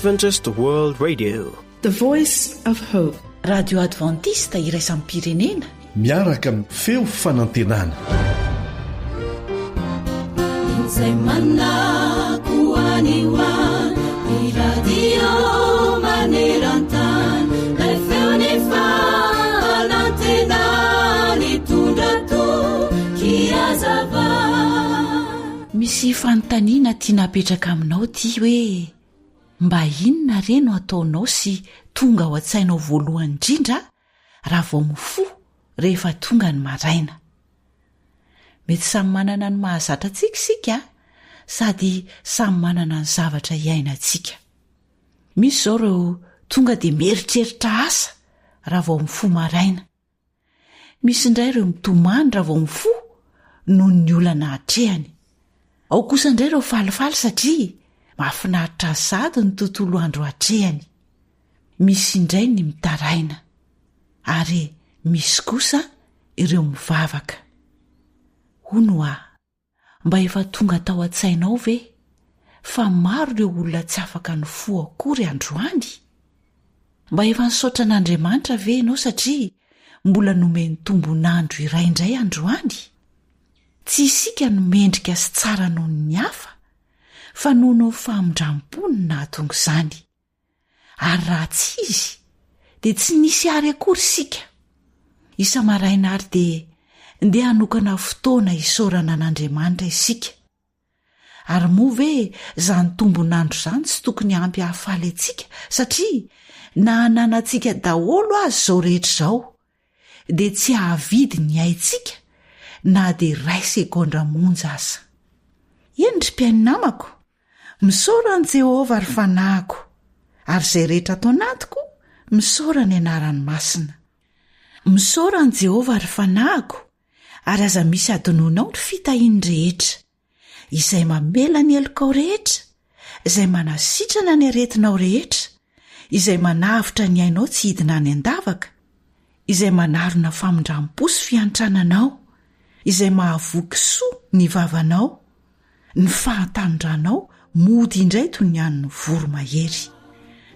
Adventist World Radio. The Voice of Hope. Radio Adventiste iraisam-pirenena. Miaraka amin'ny feo fanantenana. Izay manako any ho any, ny radio maneran-tany, ilay feon'ny fanantenana nitondra toky hazava. Misy fanontaniana tiana apetraka aminao ity hoe, mba inona re no ataonao sy tonga ao an-tsainao voalohany indrindra raha vao mifoha rehefa tonga ny maraina? Mety samy manana ny mahazatra antsika isika sady samy manana ny zavatra iainantsika. Misy izao ireo tonga dia mieritreritra asa raha vao mifoha maraina. Misy indray ireo mitomany raha vao mifoha noho ny olana atrehany. Ao kosa indray ireo falifaly satria mahafinaritra azy sahady ny tontolo andro atrehany. Misy indray ny mitaraina. Ary misy kosa ireo mivavaka. Hono hoa, mba efa tonga tao an-tsainao ve fa maro ireo olona tsy afaka nifoha akory androany? Mba efa nisaotra an'Andriamanitra ve ianao satria mbola nomeny tombon'andro iray indray androany? Tsy isika no mendrika sy tsara noho ny hafa fa noho ny famindram-pony no nahatonga izany. Ary raha tsy izy dia tsy nisy ary akory isika. Isa-maraina àry dia ndeha hanokana fotoana hisaorana an'Andriamanitra isika. Ary moa ve izany tombon'andro izany tsy tokony ampy hahafaly antsika satria na ananantsika daholo aza izao rehetra izao dia tsy hahavidy ny aintsika na dia iray segondra monja aza. Eny ry mpihaino namako, Misaora an'i Jehovah, ry fanahiko, ary izay rehetra ato anatiko, misaora ny anarany masina. Misaora an'i Jehovah, ry fanahiko, ary aza misy hadinoinao ny fitahiany rehetra, izay mamela ny helokao rehetra, izay manasitrana ny aretinao rehetra, izay manavotra ny ainao tsy hidina any an-davaka, izay manarona famindram-po sy fiantrana anao, izay mahavoky soa ny vavanao, Ny fahatanindranao mody indray toy ny an'ny voromahery.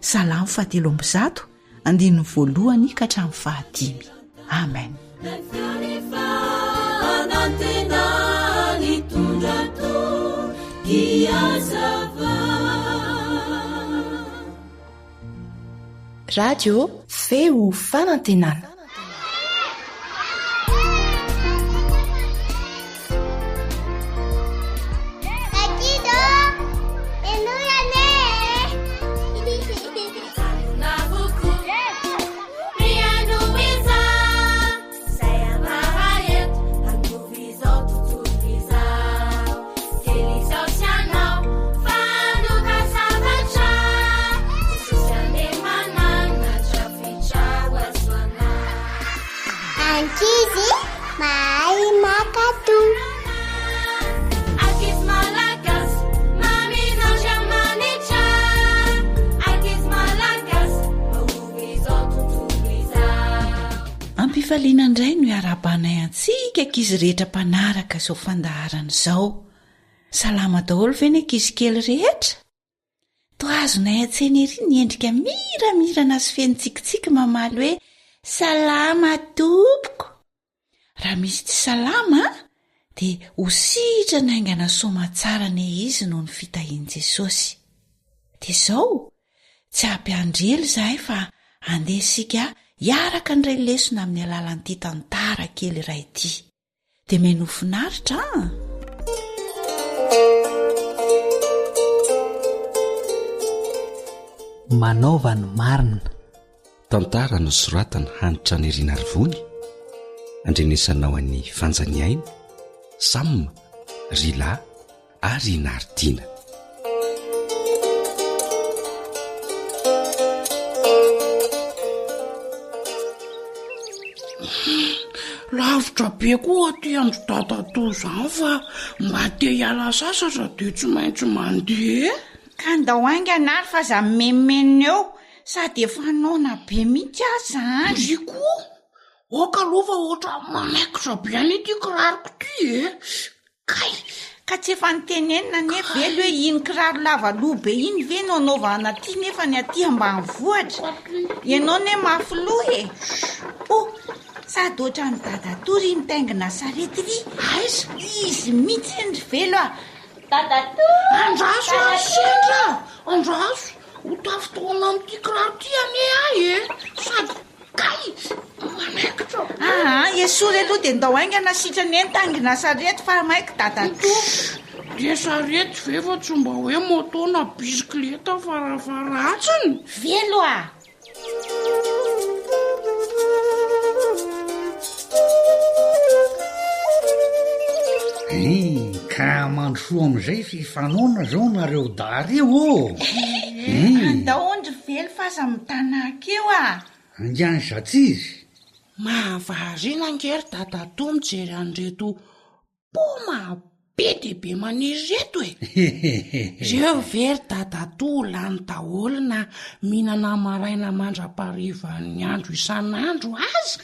Salamo fahatelo amby zato, andininy voalohany ka hatramin'ny fahadimy. Amen. Radio Feo Fanantenana. Ankizy mahay mankatò. Ankizy malagasy, mamin'Andriamanitra. Ankizy malagasy, mahomby izao tontolo izao. Ampifaliana indray no iarahabanay antsika ankizy rehetra mpanaraka izao fandaharana izao. Salama daholo ve ny ankizy kely rehetra? Toa azonay an-tsaina ery ny endrika miramirana sy feno tsikitsiky mamaly hoe salama tompoko. Raha misy tsy salama dia ho sitrana haingana soamantsara anie izy noho ny fitahian'i Jesosy. Dia izao, tsy hampiandry ela izahay fa andeha isika hiaraka handray lesona amin'ny alalan'ity tantara kely iray ity. Dia menoa finaritra an! Manaova ny marina. Tantara nosoratan'i Hanitra Nerinarivony, andrenesanao an'i Fanjaniaina, Sam, Rila ary i Naridiana. Lavitra be koa aty amin-dry dadatoa izany fa mba te hiala sasatra dia tsy maintsy mandeha e! Ka ndao haingana ary fa aza mimenomenona eo, sady efa noana be mihitsy aho izany. Ndry koa! Aoka aloha fa ohatran'ny manaikitra be anie ity kiraroko ity e! Kay! Ka tsy efa nitenenina anie Velo hoe iny kiraro lava loha be iny ve no anaovana aty nefa ny aty ambanivohitra? Ianao anie mafy loha e! Oh! Sady ohatran'i dadatoa ry mitaingina sarety ry! Aiza? Izy mihitsy iny ry Velo a! Dadatoa! Andraso ary sendra! Andraso! Ho tafintohina amin'ity kiraro ity anie aho e! Sady kay! Manaikitra be! Aa, esory aloha dia ndao haingana sitrana eny taingina sarety fa maika dadatoa! Dia sarety ve fa tsy mba hoe moto na bisikileta farafaharatsiny? Velo a! Hein, ka mandrosoa amin'izay fifanoana zao nareo dahy reo ô! Hein. Andao ondry velo fa aza mitanahaka eo a! Angiany zatsizy. Mahavariana ange ry dadatoa mijery an'ireto Paoma be dia be maniry ireto e! Ireo ve ry dadatoa ho lany daholo na mihinana maraina mandra-paharivan'ny andro isan'andro aza?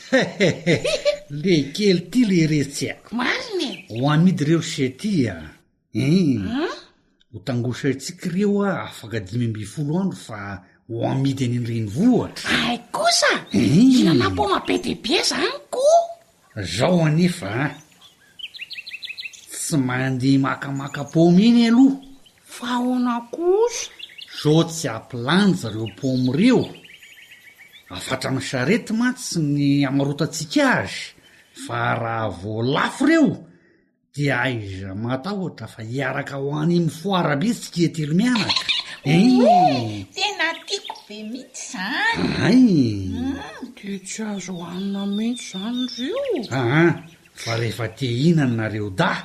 Le kely ty le retsy a! Marina e! Ho amidy ireo se ty a! Hein! Ho tangosaintsika ireo a afaka 15 andro fa ho amidy any an-drenivohitra. Hay kosa! Hihinana paoma be dia be zany ko! Zao anefa an! Tsy mandeha makamaka paoma eny aloha. Fa ahoana kosa? Zao tsy ampilanja reo paoma reo. Afatra amin'ny charrette mantsy ny hamarotantsika azy fa raha vao lafo reo Dia aiza matahotra fa hiaraka ho any amin'ny foire be tsika telo mianaka eh! Tena tiako be mihitsy zany. Hay! Dia tsy azo hohanina mihitsy zany ry io? Aa fa rehefa te hihinana nareo dahy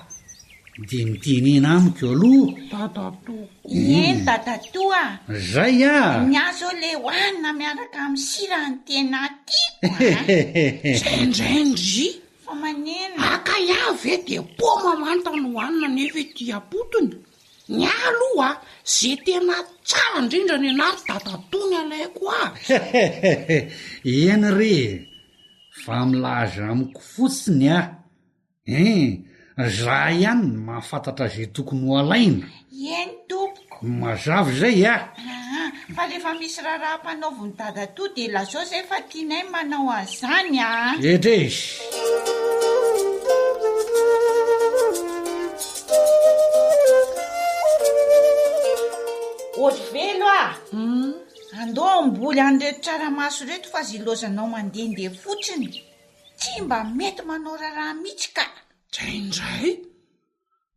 dia mitenena amiko aloha. Dadatoa koa. Eny dadatoa a! Zay a! Ny ahy zao le hohanina miaraka amin'ny sira no tena tiako a! Zay indray ndry! Fa maninona? Aka ihany ve dia paoma manta no hohanina nefa ety am-potony? Ny ahy aloha ze tena tsara indrindra ny anah ry dadatoa ny alaiko azy. Eny re e! Fa milaza amiko fotsiny ah! Hein! Za ihany no mahafantatra ze tokony ho alaina. Eny tompoko. Mazava izay ah! Aa, fa rehefa misy raharaha ampanaovin'i dadatoa dia lazao izay fa tianay ny manao an'izany ah! Edresy! Orivelo ah! Andao hamboly an'ireto tsaramaso ireto fa ze ilaozanao mandehandeha fotsiny. Tsy mba mety manao raharaha mihitsy ka! Zay indray!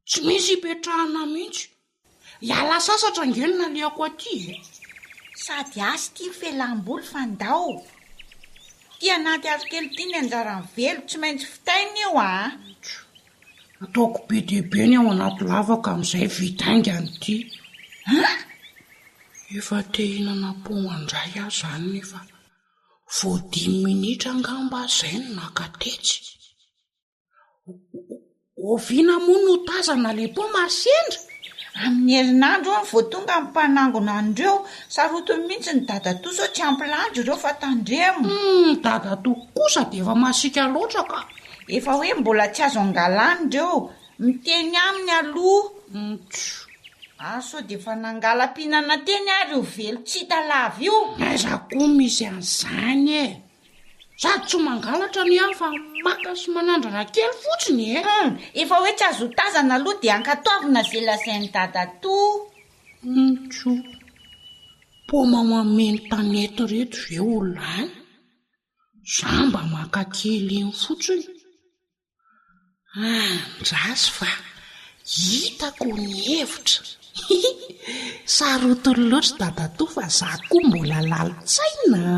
Tsy misy ipetrahana mihitsy. Hiala sasatra ange no nalehako aty e! Sady azy ity ny fialam-boly fa ndao. Ity anaty hazokely ity ny anjaran'i Velo, tsy maintsy vitaina io a! Ataoko be dia be ny ao anaty lavaka amin'izay vita haingana ity. An? Efa te hihinana paoma indray aho izany nefa vao dimy minitra angamba aho izay no naka tetsy. Oviana moa no tazana le paoma ry sendra? Amin'ny herinandro hono vao tonga ny mpanangona an'ireo. Sarotiny mihitsy ny dadatoa sao tsy ampy lanja ireo fa tandremo. Humm, dadatoa kosa dia efa masiaka loatra ka. Efa hoe mbola tsy azo angalana ireo. Miteny aminy aloha. Ntso. Ary sao dia efa nangala-pihinana teny ary io velo tsy hita lava io? Aiza koa misy an'izany e! Sady tsy mangalatra anie aho fa maka sy manandrana kely fotsiny e! Hum, efa hoe tsy azo otazana aloha dia ankatoavina ze lazain'i dadatoa. Ntso, paoma mameno tanety ireto ve ho lany? Za mba maka kely iny fotsiny. Andraso fa hitako ny hevitra. Sarotiny loatra dadatoa fa za koa mbola lalin-tsaina a.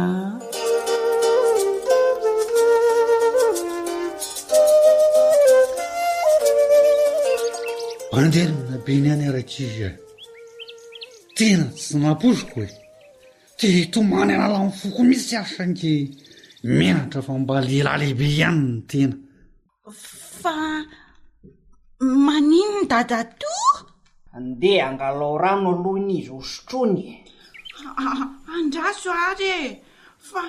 Banderina be ny any rankizy a! Tena tsy nampoiziko e! Te hitomany hanala ny foko mihitsy aho saingy menatra fa mba lehilahy lehibe ihany ny tena. Fa maninona dadatoa? Andeha angalao rano aloha iny izy ho sotroiny e. Andraso ary e! Fa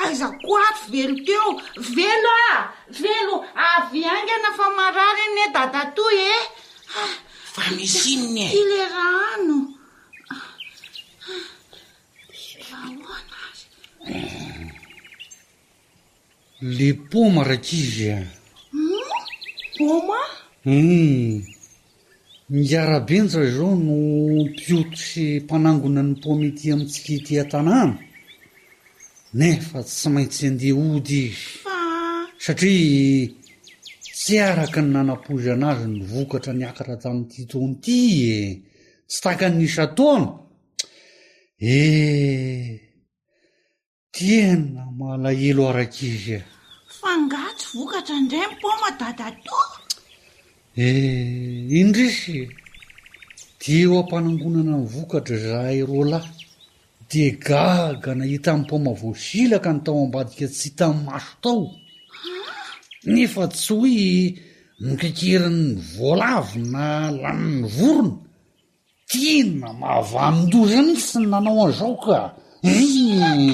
aiza koa ary Velo teo? Velo a! Velo, avy haingana fa marary anie dadatoa e! Fa misy inona e? Ty le rano. Fa ahoana ary? Le paoma rankizy a! Paoma? Hum! Ingahy-Rabenja izao no mpioty sy mpanangona ny paoma ety amintsika ety an-tanàna, nefa tsy maintsy handeha hody izy. Fa. Satria tsy araka ny nanampoizana azy ny vokatra niakatra tamin'ity taona ity e! Tsy takan'ny isan-taona. Eh! Tena malahelo aho rankizy a! Fa angaha tsy vokatra indray ny paoma dadatoa? Eh, indrisy e! Dia eo am-panangonana ny vokatra izahay roalahy dia gaga nahita ny paoma voasilaka ny tao ambadika tsy hitan'ny maso tao. Nefa tsy hoe nokekerin'ny voalavo na lanin'ny vorona Tena mahavanon-doza mihitsy ny nanao an'izao ka! Ii!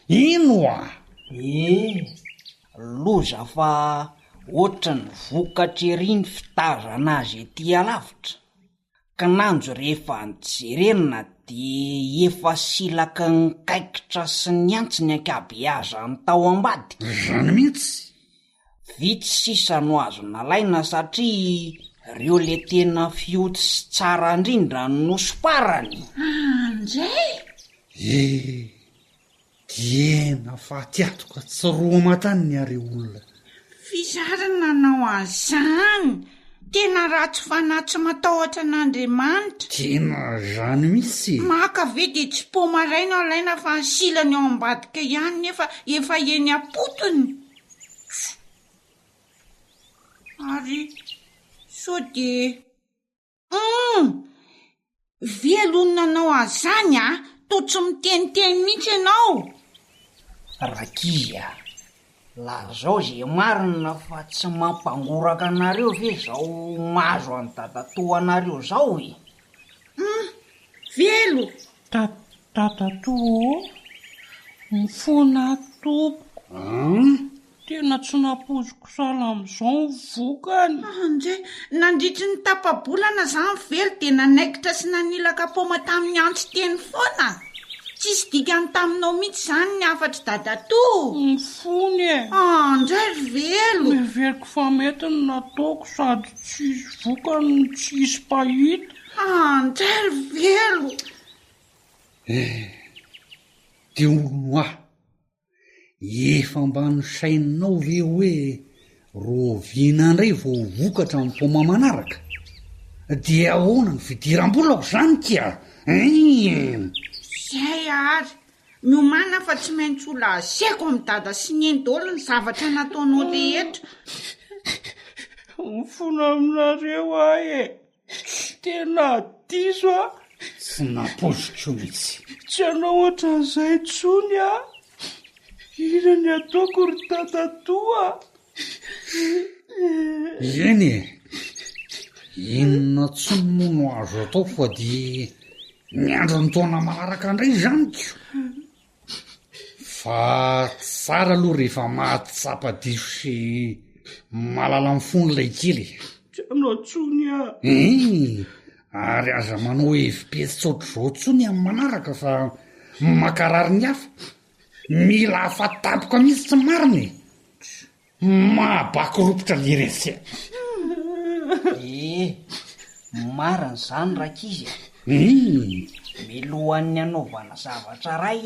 Ino oa? Ee, loza fa ohatry ny vokatra ery ny fitazana azy ety alavitra, kinanjo rehefa nojerena dia efa silaky ny kaikitra sy ny antsy ny ankabeazan'ny tao ambadika. Izany mihitsy! Vitsy sisa no azo nalaina satria reo le tena fioty sy tsara ndrindra no nosomparany. Andray! Eh! Diena faty atoka tsy roa aman-tany ny are olona. F'iza ary no nanao an'izany? Tena ratsy fanahy tsy matahotra an'Andriamanitra. Tena izany mihitsy e! Maka ve dia tsy paoma iray no alaina fa ny silany ao ambadika ihany nefa efa eny am-potony? Ary sao dia hum! Velona nanao an'izany a! Toa tsy miteniteny mihitsy ianao! Rankizy a! Lazao ze marina fa tsy mampangoraka anareo ve zao mahazo an'i dadatoanareo zao e? Hum! Velo! Dadatoa ô! Mifona tompoko. An? Tena tsy nampoiziko sahala amin'izao ny vokany. Anjay! Nandritry ny tapa-bolana izany Velo dia nanaikitra sy nanilaka paoma tamin'ny antsy teny foana. Tsisy dikany taminao mihitsy izany ny hafatr'i dadatoa. Mifona e! Anjay ry Velo! Noheveriko fa mety ny nataoko sady tsy hisy vokany no tsy hisy mpahita. Anjay ry Velo! Eh! Dia hono aho, efa mba nosaininao ve hoe rahoviana indray vao ho vokatra ny paoma manaraka? Dia ahoana ny fidiram-bolako izany kia? Hein! Zay ary! Miomàna fa tsy maintsy ho lazaiko amin'i Dada sy Neny daholo ny zavatra nataonao rehetra. Mifona aminareo aho e! Tena diso aho. Tsy nampoiziko mihitsy. Tsy hanao ohatran'izay intsony aho. Inona ny ataoko ry dadatoa? Eny e! Inona intsony moa no azo atao fa dia miandry ny taona manaraka indray izany ko! Fa tsara aloha rehefa mahatsapa diso sy mahalala ny fony ilay kely e. Tsy hanao intsony aho. Hein! Ary aza manao hevi-petsy tsy ohatr'izao intsony amin'ny manaraka fa mankarary ny hafa. Mila afa-tampoka mihitsy tsy marina e! Mahabakiropotra leretsy a! Eh! Marina izany rankizy a! Hum! Milohan'ny hanaovana zavatra iray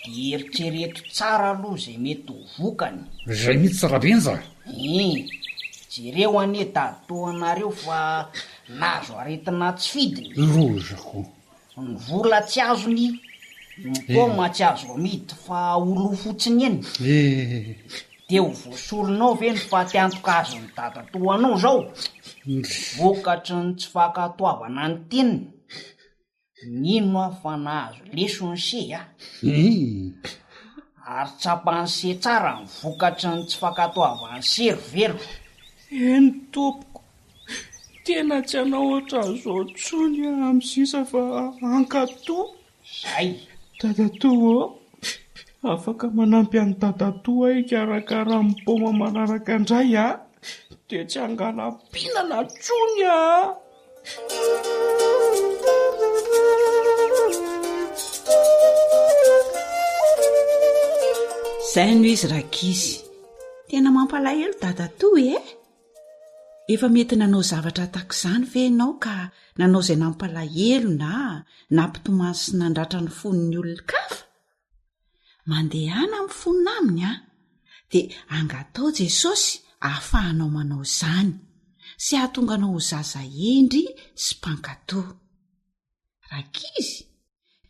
dia eritrereto tsara aloha izay mety ho vokany. Izay mihitsy Rabenja a! Hum! Jereo anie dadatoanareo fa nahazo aretina tsy fidiny. Lozako! Ny vola tsy azony, ny paoma tsy azo amidy fa ho lo fotsiny eny. Eh! Dia ho voasolonao ve ny faty antoka azon'i dadatoanao izao? Vokatry ny tsy fankatoavana ny teniny? Mino aho fa nahazo lesona se a! Ary tsapan'i se tsara ny vokatry ny tsy fankatoavan'i se ry Velo. Eny tompoko, Tena tsy hanao ohatran'izao intsony aho amin'ny sisa fa hankatò. Zay. Dadatoa ô, afaka manampy an'i dadatoa aho hikarakara ny paoma manaraka indray a! Dia tsy hangala-pihinana intsony aho. Zay no izy rankizy. Tena mampalahelo dadatoa e! Efa mety nanao zavatra tahaka izany ve ianao ka nanao izay nampalahelo na nampitomany sy nandratra ny fon'ny olon-kafa? Mandehana mifonona aminy an! Dia angatao Jesosy ahafahanao manao izany, sy hahatonga anao ho zaza hendry sy mpankatò. Rankizy,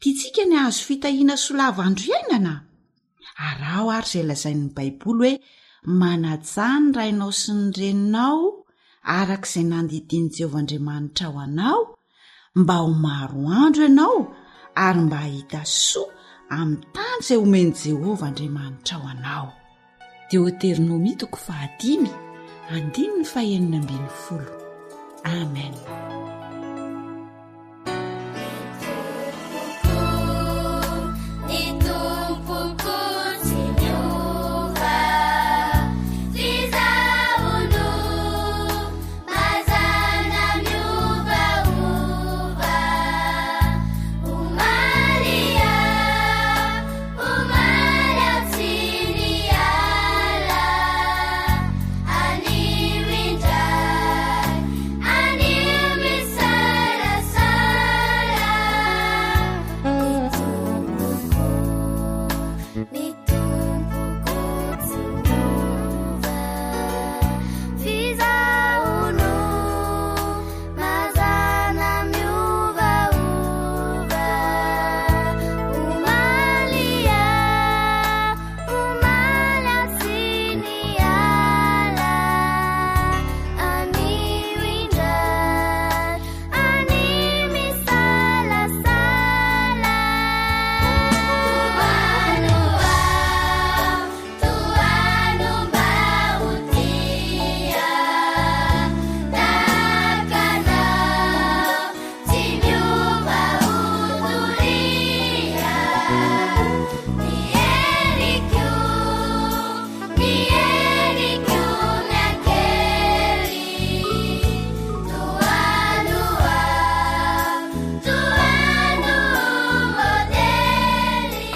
tiantsika ny hahazo fitahiana soa lava andro iainana? Araho ary izay lazain'ny Baiboly hoe, Manajà ny rainao sy ny reninao, araka izay nandidian'i Jehovah Andriamanitrao anao, mba ho maro andro ianao ary mba hahita soa amin'ny tany izay omen'i Jehovah Andriamanitrao anao. Deoteronomia toko fahadimy, andininy fahenina ambin'ny folo. Amen.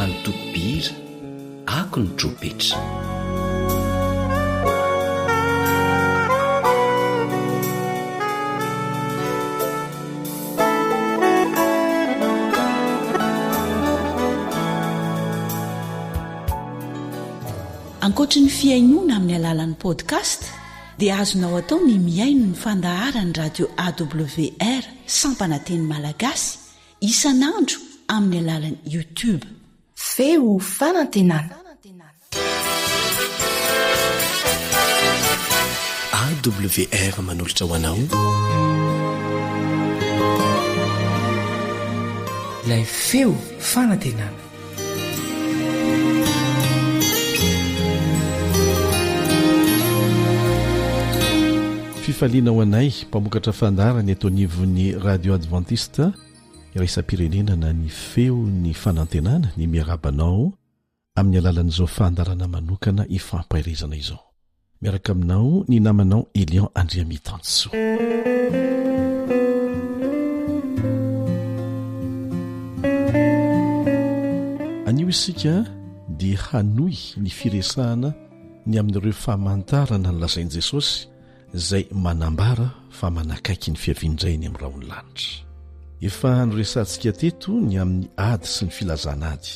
Antoko mpihira, Ako ny trompetra. Ankoatry ny fihainoana amin'ny alalan'ny podcast dia azonao atao ny mihaino ny fandaharan'ny radio AWR sampana teny malagasy isan'andro amin'ny alalan'ny YouTube. Feo fanantenana. AWR manolotra ho anao. Ilay feo fanantenana. Fifaliana ho anay mpamokatra fandaharana eto anivon'ny Radio Adventiste iraisam-pirenena na ny feon'ny fanantenana ny miarahaba anao amin'ny alalan'izao fandaharana manokana ifampaherezana izao. Miaraka aminao ny namanao Elion Andriamitansoa. Anio isika dia hanohy ny firesahana ny amin'ireo famantarana nolazain'i Jesosy izay manambara fa manakaiky ny fiavian-dRainy amin'ny rahon'ny lanitra. Efa noresahantsika teto ny amin'ny ady sy ny filazana ady.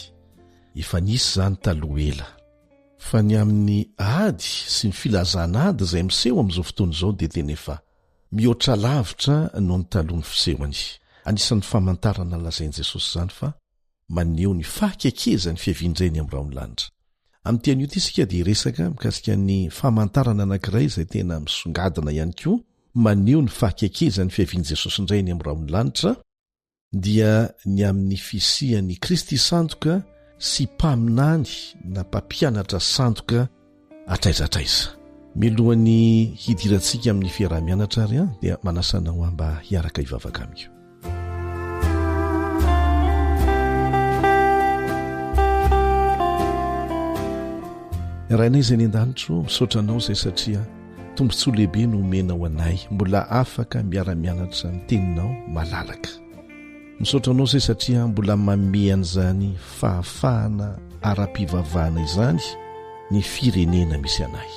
Efa nisy izany taloha ela. Fa ny amin'ny ady sy ny filazana ady izay miseho amin'izao fotoana izao dia tena efa mihoatra lavitra noho ny taloha ny fisehony. Anisan'ny famantarana lazain'i Jesosy izany fa maneho ny fahakekezan'ny fiavian-dRainy amin'ny rahon'ny lanitra. Amin'ity anio ity isika dia hiresaka mikasika ny famantarana anankiray izay tena misongadina ihany koa maneho ny fahakekezan'ny fiavian'i Jesosy indray eny amin'ny rahon'ny lanitra, dia ny amin'ny fisian'ny Kristy sandoka sy mpaminany na mpampianatra sandoka hatraiza hatraiza. Mialohan'ny hidirantsika amin'ny fiaraha-mianatra ary aho dia manasa anao aho mba hiaraka hivavaka amiko. Rainay izay any an-danitro, misaotra anao izay satria. Tombontsoa lehibe no omenao anay mbola afaka miara-mianatra ny teninao malalaka. Misaotra anao izay satria mbola manome an'izany fahafahana ara-pivavahana izany ny firenena misy anay.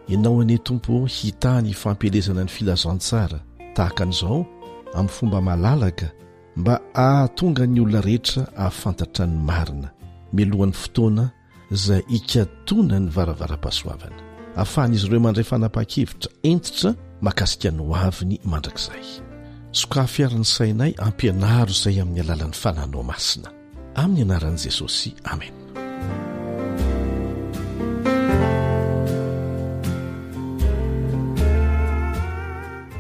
Ianao anie Tompo ô hitaha ny fampielezana ny filazantsara tahaka an'izao amin'ny fomba malalaka mba hahatonga ny olona rehetra hahafantatra ny marina mialohan'ny fotoana izay hikatona ny varavaram-pahasoavana, ahafahan'izy ireo mandray fanapahan-kevitra hentitra mahakasika ny hoaviny mandrakizay. Sokafy àry ny sainay, ampianaro izay amin'ny alalan'ny Fananao Masina. Amin'ny anaran'i Jesosy, amena.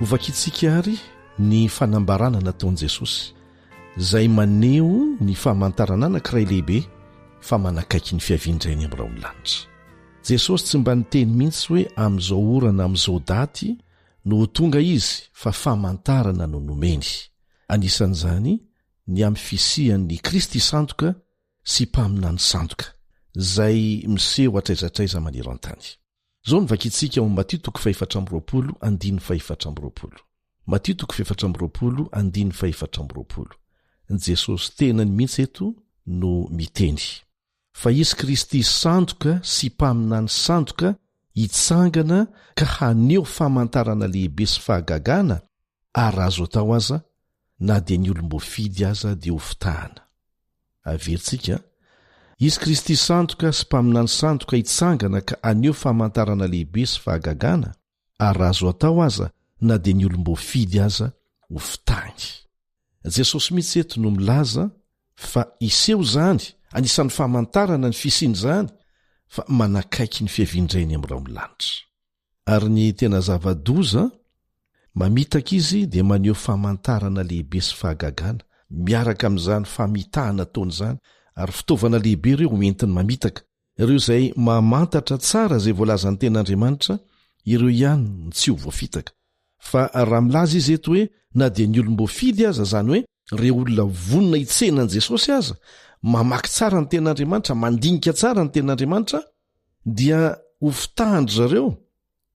Hovakintsika àry ny fanambarana nataon'i Jesosy. izay maneho ny famantarana anankiray lehibe fa manakaiky ny fiavian-dRainy amin'ny rahon'ny lanitra. Jesosy tsy mba niteny mihitsy hoe amin'izao ora na amin'izao daty no ho tonga Izy fa famantarana no nomeny. Anisan'izany ny amin'ny fisian'ny Kristy sandoka sy mpaminany sandoka, izay miseho hatraiza hatraiza maneran-tany. Izao no vakintsika ao amin'ny Matio toko fahefatra amby 20 andininy fahefatra amby 20. Matio toko fahefatra amby 20 andininy fahefatra amby 20. Ny Jesosy tenany mihitsy eto no miteny. Fa hisy Kristy sandoka sy mpaminany sandoka hitsangana ka haneho famantarana lehibe sy fahagagana ary raha azo atao aza na dia ny olom-boafidy aza dia hofitahana. Averintsika, Hisy Kristy sandoka sy mpaminany sandoka hitsangana ka haneho famantarana lehibe sy fahagagana, ary raha azo atao aza na dia ny olom-boafidy aza ho fitahiny. Jesosy mihitsy eto no milaza fa hiseho izany, anisan'ny famantarana ny fisian'izany, fa manakaiky ny fiavian-dRainy amin'ny rahon'ny lanitra. Ary ny tena zava-doza, mamitaka izy dia maneho famantarana lehibe sy fahagagana, miaraka amin'izany famitahana ataony izany, ary fitaovana lehibe ireo ho entiny mamitaka. Ireo izay mamantatra tsara izay voalazan'ny Tenin'Andriamanitra, ireo ihany no tsy ho voafitaka. Fa raha milaza izy eto hoe na dia ny olom-boafidy aza, izany hoe ireo olona vonona hitsena an'i Jesosy aza, mamaky tsara ny Tenin'Andriamanitra, mandinika tsara ny Tenin'Andriamanitra, dia ho fitahan-dry zareo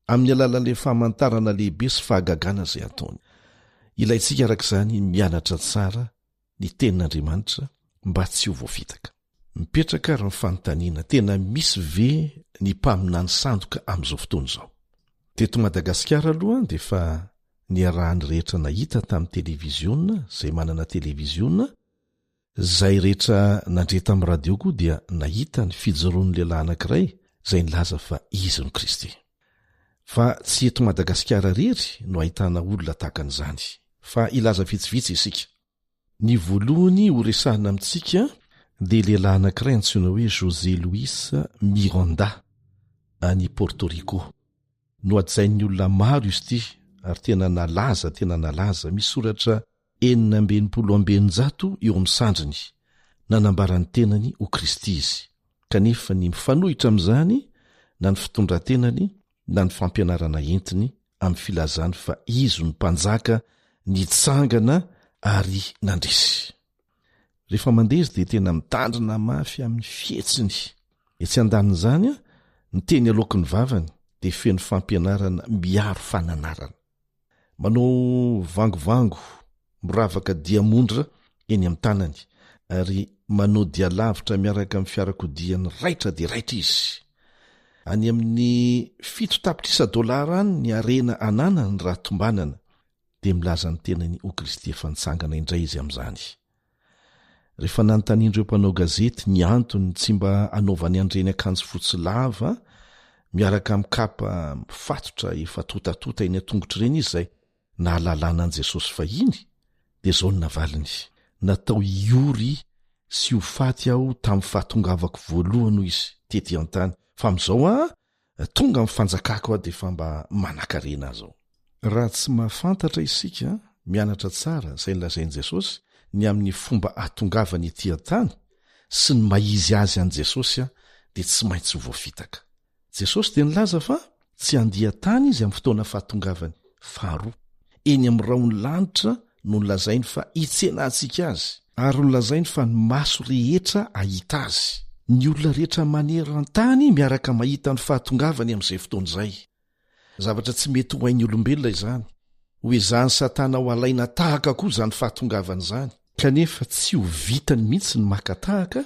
amin'ny alalan'ilay famantarana lehibe sy fahagagana izay ataony. Ilaintsika araka izany ny mianatra tsara ny Tenin'Andriamanitra mba tsy ho voafitaka. Mipetraka ary ny fanontaniana, tena misy ve ny mpaminany sandoka amin'izao fotoana izao? Teto Madagasikara aloha dia efa niarahan'ny rehetra nahita tamin'ny televiziona, izay manana televiziona, Izay rehetra nandre tamin'ny radio koa dia nahita ny fijoroan'ny lehilahy anankiray izay nilaza fa izy no Kristy. Fa tsy eto Madagasikara irery no ahitana olona tahaka an'izany, fa hilaza vitsivitsy isika. Ny voalohany horesahina amintsika dia lehilahy anankiray antsoina hoe José Luis Miranda, any Porto Rico. Nohajain'ny olona maro izy ity ary tena nalaza tena nalaza. Misy soratra 666 eo amin'ny sandriny, nanambara ny tenany ho Kristy izy, kanefa ny mifanohitra amin'izany na ny fitondran-tenany na ny fampianarana entiny amin'ny filazany fa izy no mpanjaka nitsangana ary nandresy. Rehefa mandeha izy dia tena mitandrina mafy amin'ny fihetsiny. Etsy andanin'izany, ny teny aloaky ny vavany dia feno fampianarana miaro fananarana. Manao vangovango miravaka diamondra eny amin'ny tanany ary manao dia lavitra miaraka amin'ny fiarakodiany raitra dia raitra izy. Any amin'ny 7 tapitrisa dolara any ny harena ananany raha tombanana, dia milaza ny tenany ho Kristy efa nitsangana indray izy amin'izany. Rehefa nanontanian'ireo mpanao gazety ny antony tsy mba anaovany an'ireny akanjo fotsy lava miaraka amin'ny kapa mifatotra efa totatota eny an-tongotra ireny izy izay nahalalana an'i Jesosy fahiny, dia izao no navaliny, Natao hiory sy ho faty aho tamin'ny fahatongavako voalohany, hoy izy, tety an-tany, fa amin'izao aho Tonga amin'ny fanjakako aho dia efa mba manankarena aho izao. Raha tsy mahafantatra isika, mianatra tsara izay nolazain'i Jesosy ny amin'ny fomba ahatongavany ety an-tany sy ny maha-izy azy an'i Jesosy dia tsy maintsy ho voafitaka. Jesosy dia nilaza fa tsy handia tany izy amin'ny fotoana fahatongavany faharoa. Eny amin'ny rahon'ny lanitra no nolazainy fa hitsenantsika azy, ary nolazainy fa ny maso rehetra hahita azy. Ny olona rehetra maneran-tany miaraka mahita ny fahatongavany amin'izay fotoana izay. Zavatra tsy mety ho hain'ny olombelona izany. Ho ezahan'i Satana ho alaina tahaka koa izany fahatongavany izany. Kanefa tsy ho vitany mihitsy ny maka tahaka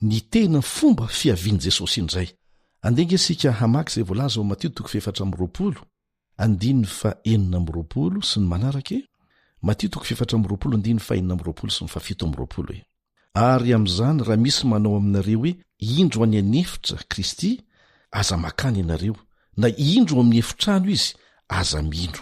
ny tena fomba fiavian'i Jesosy indray. Andeha ange isika hamaky izay voalaza ao Matio toko fahefatra amby 20, andininy faha-26 sy ny manaraka e. Matio toko fahefatra amby 20 andininy faha-26 sy ny faha-27 e. Ary amin'izany raha misy manao aminareo hoe, Indro any an'efitra Kristy, aza mankany ianareo, na indro ao amin'ny efitrano Izy, aza mino.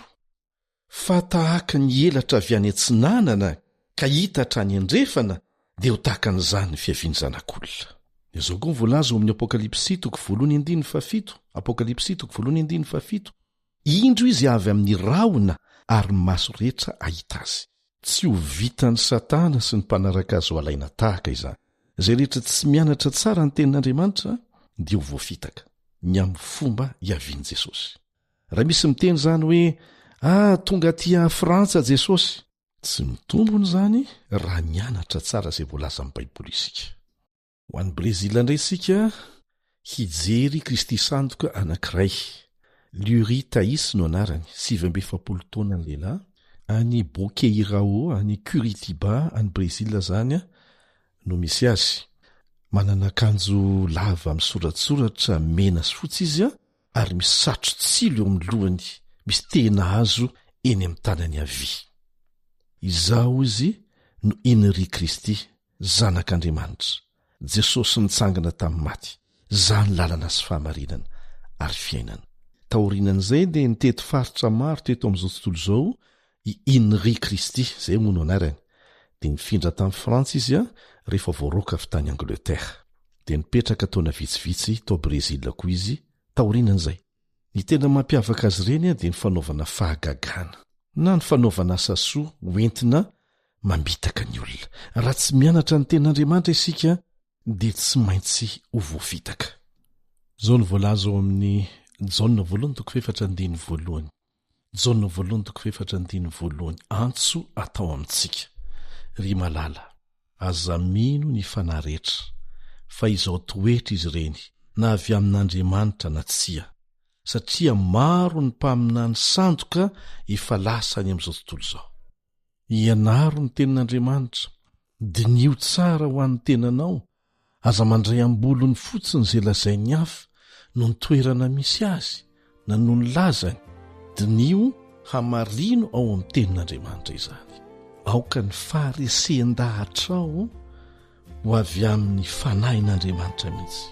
Fa tahaka ny elatra avy any atsinanana ka hita hatrany andrefana, dia ho tahaka an'izany ny fiavian'ny Zanak'olona. Izao koa no voalaza ao amin'ny Apokalypsy toko voalohany andininy fahafito, Apokalypsy toko voalohany andininy fahafito, Indro Izy avy amin'ny rahona ary ny maso rehetra hahita Azy. Tsy ho vitan'i Satana sy ny mpanaraka azy ho alaina tahaka izany. Izay rehetra tsy mianatra tsara ny Tenin'Andriamanitra dia ho voafitaka, ny amin'ny fomba hiavian'i Jesosy. Raha misy miteny izany hoe, Ah, tonga aty Frantsa Jesosy! Tsy mitombina izany raha mianatra tsara izay voalazan'ny Baiboly isika. Ho any Brezila indray isika hijery Kristy sandoka anankiray. Luri Thais no anarany, 49 taona ny lehilahy, any Boqueirão, any Curitiba, any Brezila izany no misy azy. Manana akanjo lava misoratsoratra mena sy fotsy izy ary misy satro-tsilo eo amin'ny lohany, misy tehina hazo eny amin'ny tanany havia. Izaho, hoy izy, no Henry Kristy, Zanak'Andriamanitra, Jesosy nitsangana tamin'ny maty, Izaho ny lalana sy fahamarinana ary fiainana. Taorianan'izay dia nitety faritra maro teto amin'izao tontolo izao i Henry Christie, izay moa no anarany. Dia nifindra tany Frantsa izy rehefa voaroaka avy tany Angleterre. Dia nipetraka taona vitsivitsy tao Brezila koa izy taorianan'izay. Ny tena mampiavaka azy ireny dia ny fanaovana fahagagana na ny fanaovana asa soa hoentina mamitaka ny olona. Raha tsy mianatra ny Tenin'Andriamanitra isika dia tsy maintsy ho voafitaka. Izao no voalaza ao amin'ny Jaona voalohany toko fahefatra andininy voalohany. Jaona voalohany toko fahefatra andininy voalohany, Antso atao amintsika. Ry malala, aza mino ny fanahy rehetra, fa izao toetra izy ireny, na avy amin'Andriamanitra na tsia, satria maro ny mpaminany sandoka efa lasa any amin'izao tontolo izao. Ianaro ny Tenin'Andriamanitra, diniho tsara ho an'ny tenanao, aza mandray am-bolony fotsiny izay lazain'ny hafa noho ny toerana misy azy na noho ny lazany, diniho hamarino ao amin'ny Tenin'Andriamanitra izany. Aoka ny faharesen-dahatrao ho avy amin'ny Fanahin'Andriamanitra mihitsy.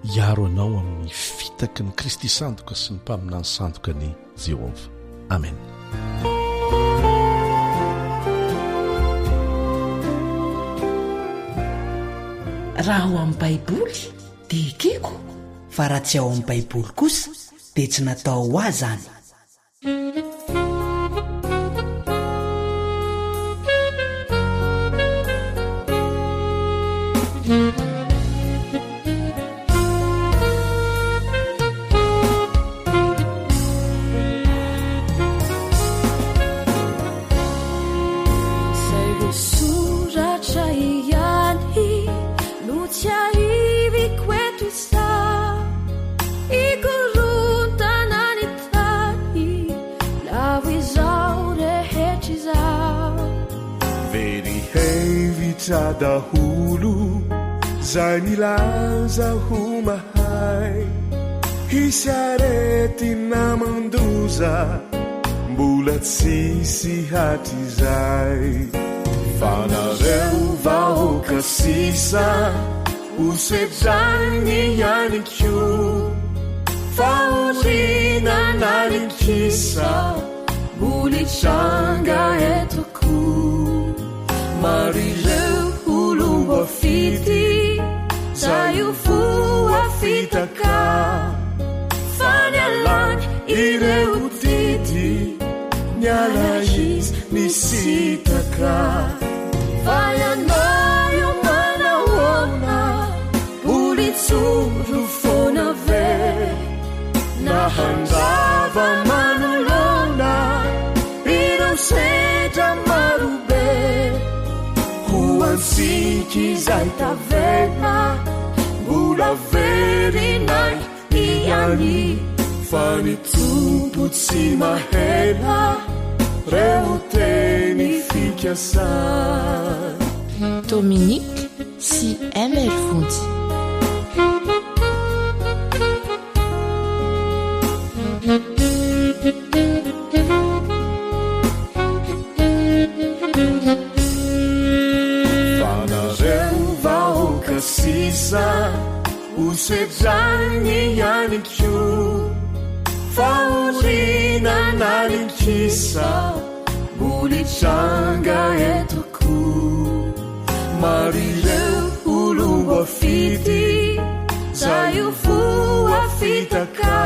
Hiaro anao amin'ny fitaky ny Kristy sandoka sy ny mpaminany sandoka anie Jehovah. Amen. Raha ao amin'ny Baiboly dia ekeko. Fa raha tsy ao amin'ny Baiboly kosa dia tsy natao ho ahy izany. Very hevitra daholo zay milaza ho mahay Hisy aretina mandoza mbola tsisy hatrizay Fa nareo vahoaka sisa Ho sedrainy ihany koa fahoriana na ny kisa mbola hitranga eto koa. Maro ireo olom-boafidy zay ho voafitaka fa nialany ireo didy niala izy nisitaka. Fa ianao io manahoana mbola hijoro foana ve na handrava manoloana ireo sedra marobe ho antsika izay tavela mbola verinay ihany. Fa ny Tompo tsy mahela reo teny fikasany. Dominique sy MR Vonjy. Fa nareo vahoaka sisa ho sedrainy ihany koa Fahoriana nalinkisa mbola hitranga eto koa Maro ireo olom-boafidy zay ho voafitaka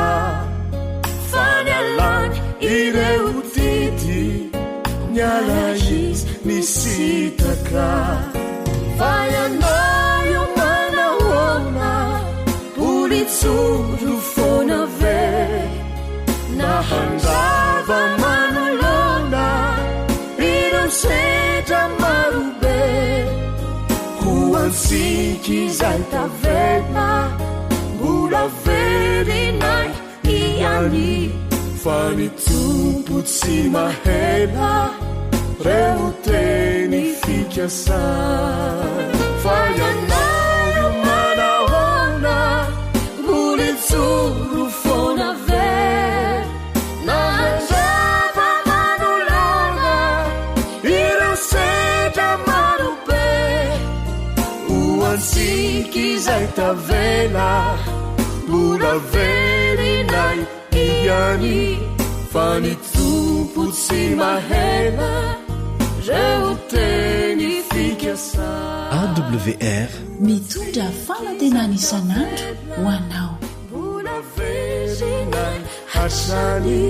Fa nialany ireo didy niala izy nisitaka Fa ianao io manahoana mbola hijoro foana ve Na handrava manoloana ireo sedra marobe Ho antsika izay tavela mbola verinay ihany Fa ny Tompo tsy mahela reo teny fikasany Fa ianao io manahoana mbola hijoro foana ve Na handrava manoloana ireo sedra marobe Ho antsika izay tavela mbola verinay ihany Fa ny Tompo tsy mahela reo teny fikasany. AWR. Mitondra fanantenana isan'andro ho anao. Mbola verinay hatrany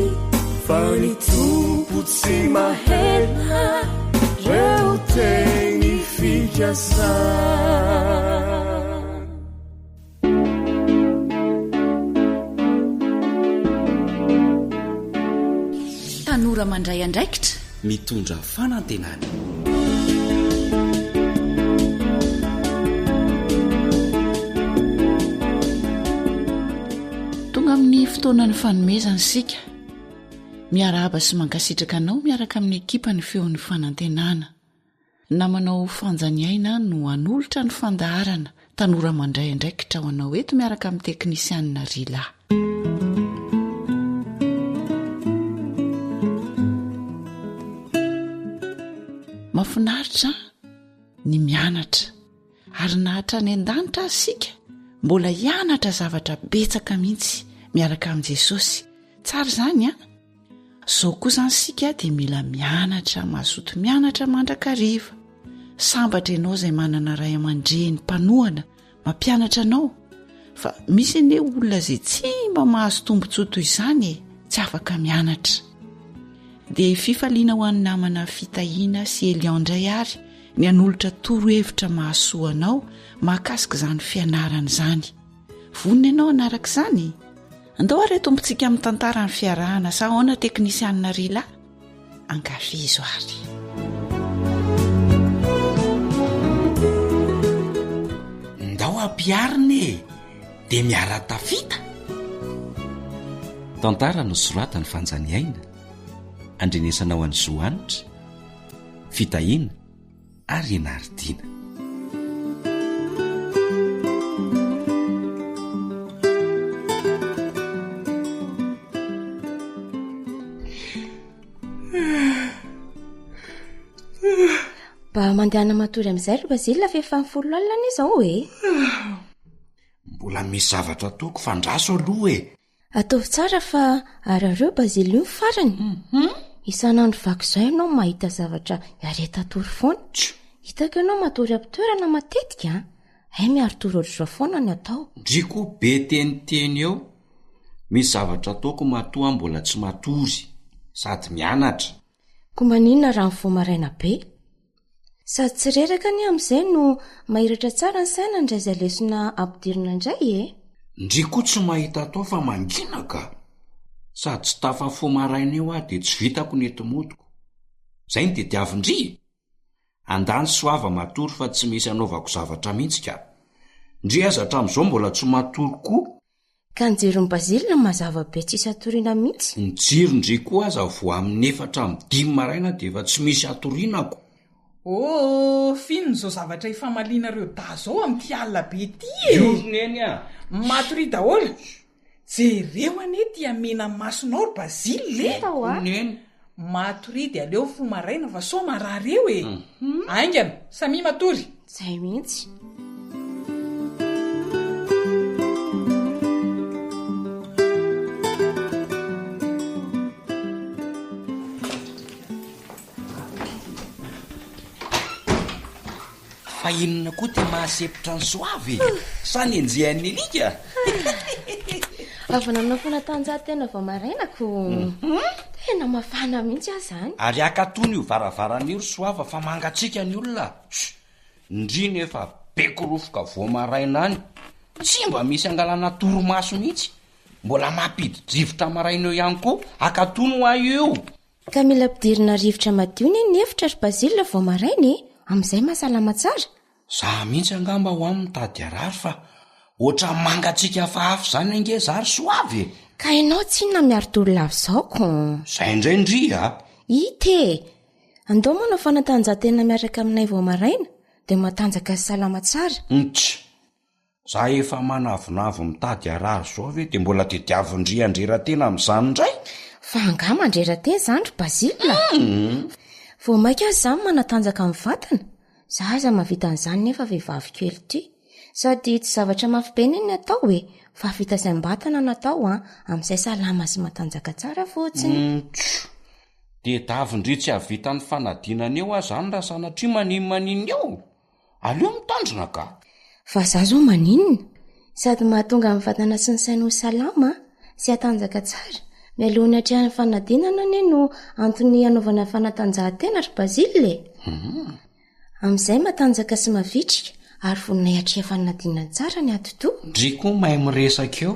Fa ny Tompo tsy mahela reo teny fikasany. Tanora mandray andraikitra. Mitondra fanantenana. Tonga amin'ny fotoanan'ny fanomezana isika. Miarahaba sy mankasitraka anao miaraka amin'ny ekipan'ny Feon'ny Fanantenana. Namanao Fanja Ny Aina no hanolotra ny fandaharana Tanora Mandray Andraikitra ho anao eto miaraka amin'ny teknisianina Rila. Mahafinaritra ny mianatra ary na hatrany an-danitra aza isika mbola hianatra zavatra betsaka mihitsy miaraka amin'i Jesosy. Tsara izany an! Zao koa zany isika dia mila mianatra, mazoto mianatra mandrakariva. Sambatra ianao izay manana ray aman-dreny mpanohana mampianatra anao fa misy anie olona izay tsy mba mahazo tombontsoa toy izany e, tsy afaka mianatra. Dia fifaliana ho an'ny namana Fitahiana sy Elion indray ary ny hanolotra torohevitra mahasoa anao mahakasika izany fianarana izany. Vonona ianao hanaraka izany? Andao ary atombotsika amin'ny tantara ny fiarahana sa ahoana teknisianina ry lahy? Ankafizo ary. Ndao ampiharina e! Dia miara-tafita! Tantara nosoratan'i Fanjaniaina, andrenesanao an'i Zo Hanitra, Fitahiana, ary Ianaritiana. Mba mandehana matory amin'izay ry Basile fa efa folo alina anie izao e. Mbola misy zavatra ataoko fa andraso aloha e. Ataovy tsara fa arareo Basile io ny farany. Mhm. Isan'andro vaky izao ianao mahita zavatra hiaretan-tory foana. Hitako ianao matory am-pitoerana matetika an. Hay miari-tory ohatr'izao foana ny atao. Ndry koa be teniteny eo. Misy zavatra ataoko matoa aho mbola tsy matory. Sady mianatra. Koa maninona raha mifoha maraina be? Sady tsy reraka anie amin'izay no mahiratra tsara ny saina handray izay lesona ampidirina indray e! Ndry koa tsy mahita atao fa mangina ka! Sady tsy tafafoha maraina eo aho dia tsy vitako ny enti-modiko. Izay no tediavin-dry e! Andany soava matory fa tsy misy anaovako zavatra mihitsy ka! Ndry aza hatramin'izao mbola tsy matory koa! Ka ny jiron'i Basile mazava be tsisy hatoriana mihitsy. Ny jiron-dry koa aza vao amin'ny efatra amby dimy maraina dia efa tsy misy hatoriana ko. Oh, f'inona izao zavatra ifamalianareo dahy izao amin'ity alina be ity e? Io ry Neny a! Matoria daholo! Jereo anie ity hamena masonao ry Basile e! Hita hoa! Neny. Matoria dia aleo mifoha maraina fa sao marary eo e! Haingana, samia matory! Zay mihitsy. Fa inona koa ty mahasempotra an'i Soava e? Sa nenjehan'ny alika? Avy nanao fanatanjahantena vao maraina ko. Tena mafana mihitsy aho izany. Ary akatony io varavarana io ry Soava fa mangatsiaka ny olona. Chut! Ndry nefa be korofoka vao maraina any. Tsy mba misy angalana torimaso mihitsy. Mbola mampidi-drivotra maraina eo ihany koa. Akatony hoa io. Ka mila ampidirina rivotra madio ne ny efitra ry Basile vao maraina e! Amin'izay mahasalama tsara. Za mihitsy angamba hoa mitady harary fa ohatran'ny mangatsiaka hafahafa izany ange za ry Soava e! Ka ianao tsinona miari-dory lava izao ko! Zay indray ndry a! Ity e! Andao manao fanatanjahantena miaraka aminay vao maraina dia matanjaka sy salama tsara. Ntch! Za efa manavonavo mitady harary zao ve de mbola tediavin-dry handrera-tena amin'izany indray? Fa angaha mandrera-tena izany ry Basile? Vao mainka aza izany manatanjaka ny vatana. Za aza mahavita an'izany nefa vehivavy kely ity. Sady tsy zavatra mafy be anie ny atao e, fa fitaizam-batana no atao an, amin'izay salama sy matanjaka tsara fotsiny. Ntch! Tediavin-dry tsy hahavita ny fanadinana eo aho zany raha sanatria maninonmaninona eo? Aleo mitandrina ka! Fa za zao maninona? Sady mahatonga ny vatana sy ny saina ho salama sy hatanjaka tsara mialoha ny hatrehany fanadinana anie no antony hanaovana fanatanjahantena ry Basile e! Amin'izay matanjaka sy mavitrika ary vonona hiatrika fanadinana tsara ny atidoha. Ndry koa mahay miresaka eo.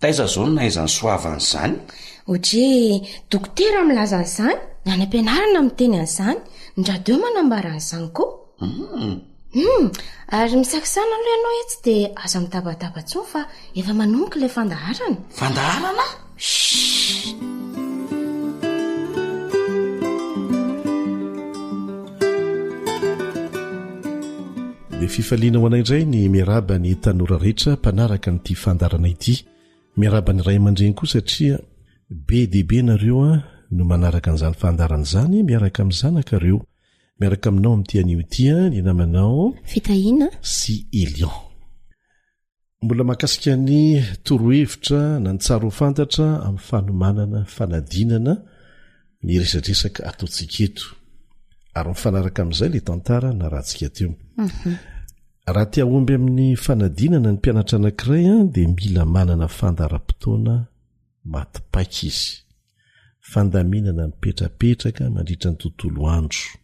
Taiza zao no nahaizan'i Soava an'izany? Ohatry hoe dokotera milaza an'izany, ny any am-pianarana miteny an'izany, ny radio manambara an'izany koa. Hum. Hum, ary misakisana aloha ianao etsy dia aza mitabataba intsony fa efa manomboka ilay fandaharana. Fandaharana? Chut! Dia fifaliana ho anay indray ny miarahaba ny tanora rehetra mpanaraka an'ity fandaharana ity. Miarahaba ny ray aman-dreny koa satria be dia be nareo no manaraka an'izany fandaharana izany miaraka amin'ny zanakareo. Miaraka aminao amin'ity anio ity ny namanao Fitahiana sy Elion. Mbola mahakasika ny torohevitra na ny tsara ho fantatra amin'ny fanomanana fanadinana ny resadresaka ataontsika eto. Ary mifanaraka amin'izay ilay tantara narahantsika teo. Mhm. Raha te hahomby amin'ny fanadinana ny mpianatra anankiray dia mila manana fandaharam-potoana maty paika izy. Fandaminana mipetrapetraka mandritra ny tontolo andro.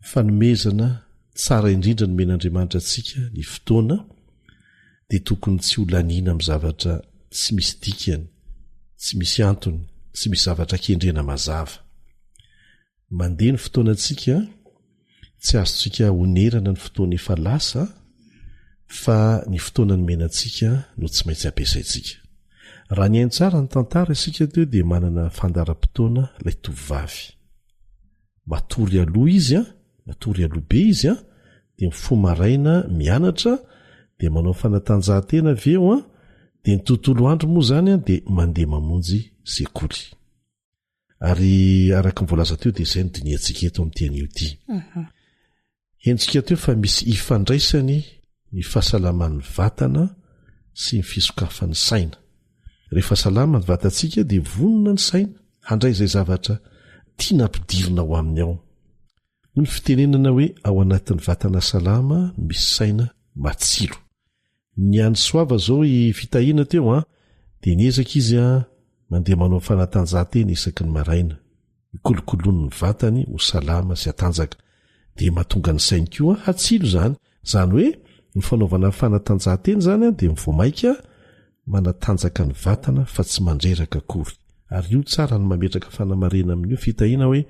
Fanomezana tsara indrindra nomen'Andriamanitra antsika ny fotoana dia tokony tsy ho laniana amin'ny zavatra tsy misy dikany, tsy misy antony, tsy misy zavatra kendrena mazava. Mandeha ny fotoanantsika, tsy azontsika onerana ny fotoana efa lasa fa ny fotoana nomena antsika no tsy maintsy ampiasaintsika. Raha nihaino tsara ny tantara isika teo dia manana fandaharam-potoana ilay tovovavy. Matory aloha izy an, matory aloha be izy an, dia mifoha maraina mianatra, dia manao fanatanjahantena avy eo an, dia ny tontolo andro moa izany an dia mandeha mamonjy sekoly. Ary araka ny voalaza teo dia izay no dinihantsika eto amin'ity anio ity. Mhm. Henontsika teo fa misy ifandraisany ny fahasalaman'ny vatana sy ny fisokafan'ny saina. Rehefa salama ny vatantsika dia vonona ny saina handray izay zavatra tiana ampidirina ao aminy ao. Hoy ny fitenenana hoe ao anatin'ny vatana salama no misy saina matsilo. Ny an'i Soava zao i Fitahiana teo an, dia niezaka izy an, mandeha manao fanatanjahantena isaky ny maraina, ikolokoloany ny vatany ho salama sy hatanjaka, dia mahatonga ny sainy koa hatsilo izany, izany hoe ny fanaovana fanatanjahantena izany an dia vao maika manatanjaka ny vatana fa tsy mandreraka akory, ary io tsara ny mametraka fanamarihana amin'io Fitahiana hoe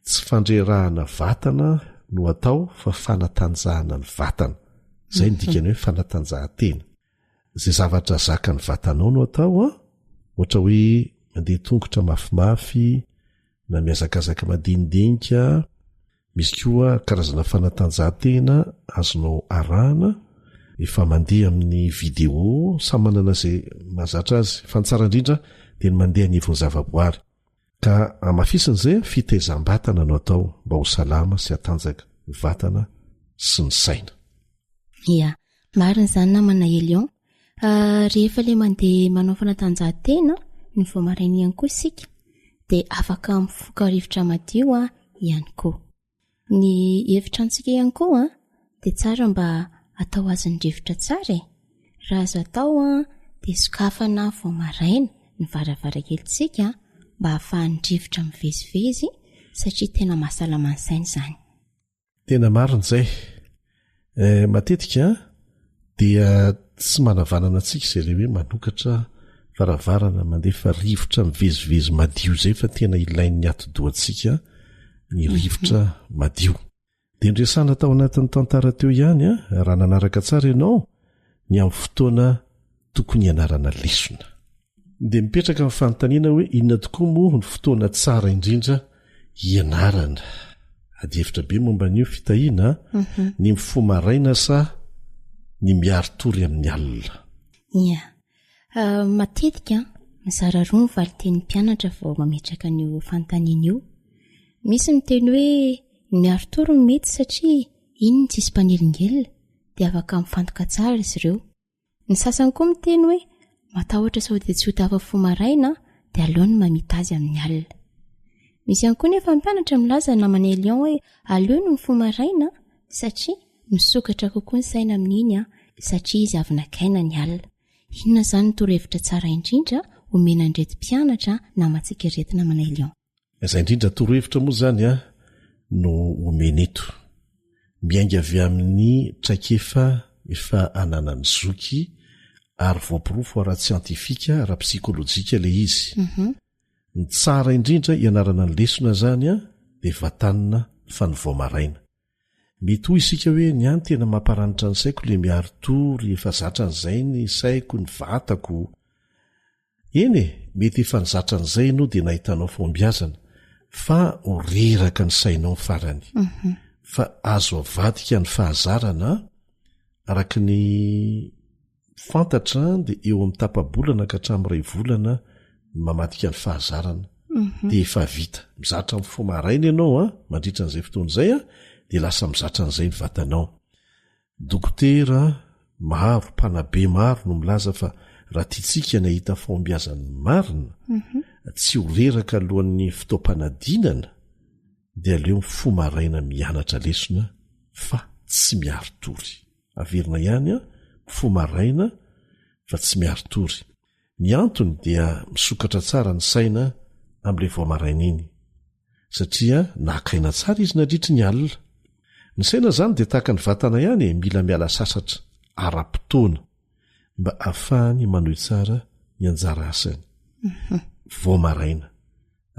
tsy fandrerahana vatana no atao fa fanatanjahana ny vatana. Izay no dikany hoe fanatanjahantena. Izay zavatra zakan'ny vatanao no atao an, ohatra hoe mandeha tongotra mafimafy na mihazakazaka madinidinika, misy koa karazana fanatanjahantena azonao arahana, efa mandeha amin'ny vidéo, samy manana izay mahazatra azy, fa ny tsara indrindra dia ny mandeha anivon'ny zavaboary. Ka hamafisina izay, fitaizam-batana no atao mba ho salama sy hatanjaka ny vatana sy ny saina. Ia, marina izany namana Elion. Ah, rehefa ilay mandeha manao fanatanjahantena ny vao maraina ihany koa isika dia afaka mifoka rivotra madio ah, ihany koa. Ny efitranontsika ihany koa ah, dia tsara mba atao azon'ny rivotra tsara e. Raha azo atao ah, dia sokafana vao maraina ny varavarankelintsika mba hahafahan'ny rivotra mivezivezy satria tena mahasalama ny saina izany. Tena marina izay. Eh, matetika dia tsy manavanana antsika izay ilay hoe manokatra varavarana mandefa rivotra mivezivezy madio izay fa tena ilain'ny atidohantsika ny mhm. rivotra madio. Dia noresahana tao anatin'ny tantara teo ihany, raha nanaraka tsara ianao, ny amin'ny fotoana tokony hianarana lesona. Dia mipetraka ny fanontaniana hoe inona tokoa moa ny fotoana tsara indrindra hianarana? Adihevitra be momba an'io fitahiana, mhm. ny mifoha maraina sa ny miari-tory amin'ny alina? Ia. Ah, matetika mizara roa ny valin-tenin'ny mpianatra vao mametraka an'io fanontaniana io. Misy miteny hoe ny miari-tory no mety satria iny no tsisy mpanelingelina dia afaka mifantoka tsara izy ireo. Ny sasany koa miteny hoe matahotra sao dia tsy ho tafafoha maraina dia aleony mamita azy amin'ny alina. Misy ihany koa nefa mpianatra milaza namana Elion hoe aleony mifoha maraina satria misokatra kokoa ny saina amin'iny satria izy avy nakaina ny alina. Inona izany ny torohevitra tsara indrindra omena an'ireto mpianatra namantsika ireto namana Elion? Izay indrindra torohevitra moa izany a no omena eto. Miainga avy amin'ny traikefa efa ananan'ny zoky ary voaporofo ara-tsiantifika, ara-psikolojika ilay izy. Mhm. Ny tsara indrindra ianarana ny lesona izany a dia vatanina fa ny vao maraina. Mety hoy isika hoe ny ahy ny tena mamparanitra ny saiko le miari-tory, efa zatra an'izay ny saiko, ny vatako. Eny e, mety efa nizatra an'izay ianao dia nahitanao fahombiazana, fa ho reraka ny sainao ny farany. Mhm. Fa azo avadika ny fahazarana, araka ny fantatra dia eo amin'ny tapa-bolana ka hatramin'ny iray volana ny mamadika ny fahazarana mhm. dia efa vita. Mizatra mifoha maraina ianao a, mandritra an'izay fotoana izay a, dia lasa mizatra an'izay ny vatanao. Dokotera maro, mpanabe maro no milaza fa raha tiantsika ny hahita fahombiazana marina, mhm. tsy ho reraka alohan'ny fotoam-panadinana, dia aleo mifoha maraina mianatra lesona fa tsy miari-tory. Averina ihany an, mifoha maraina fa tsy miari-tory. Ny antony dia misokatra tsara ny saina amin'ilay vao maraina iny, satria naka aina tsara izy nandritry ny alina. Ny saina izany dia tahaka ny vatana ihany e, mila miala sasatra ara-potoana mba ahafahany manohy tsara ny anjara asany vao maraina.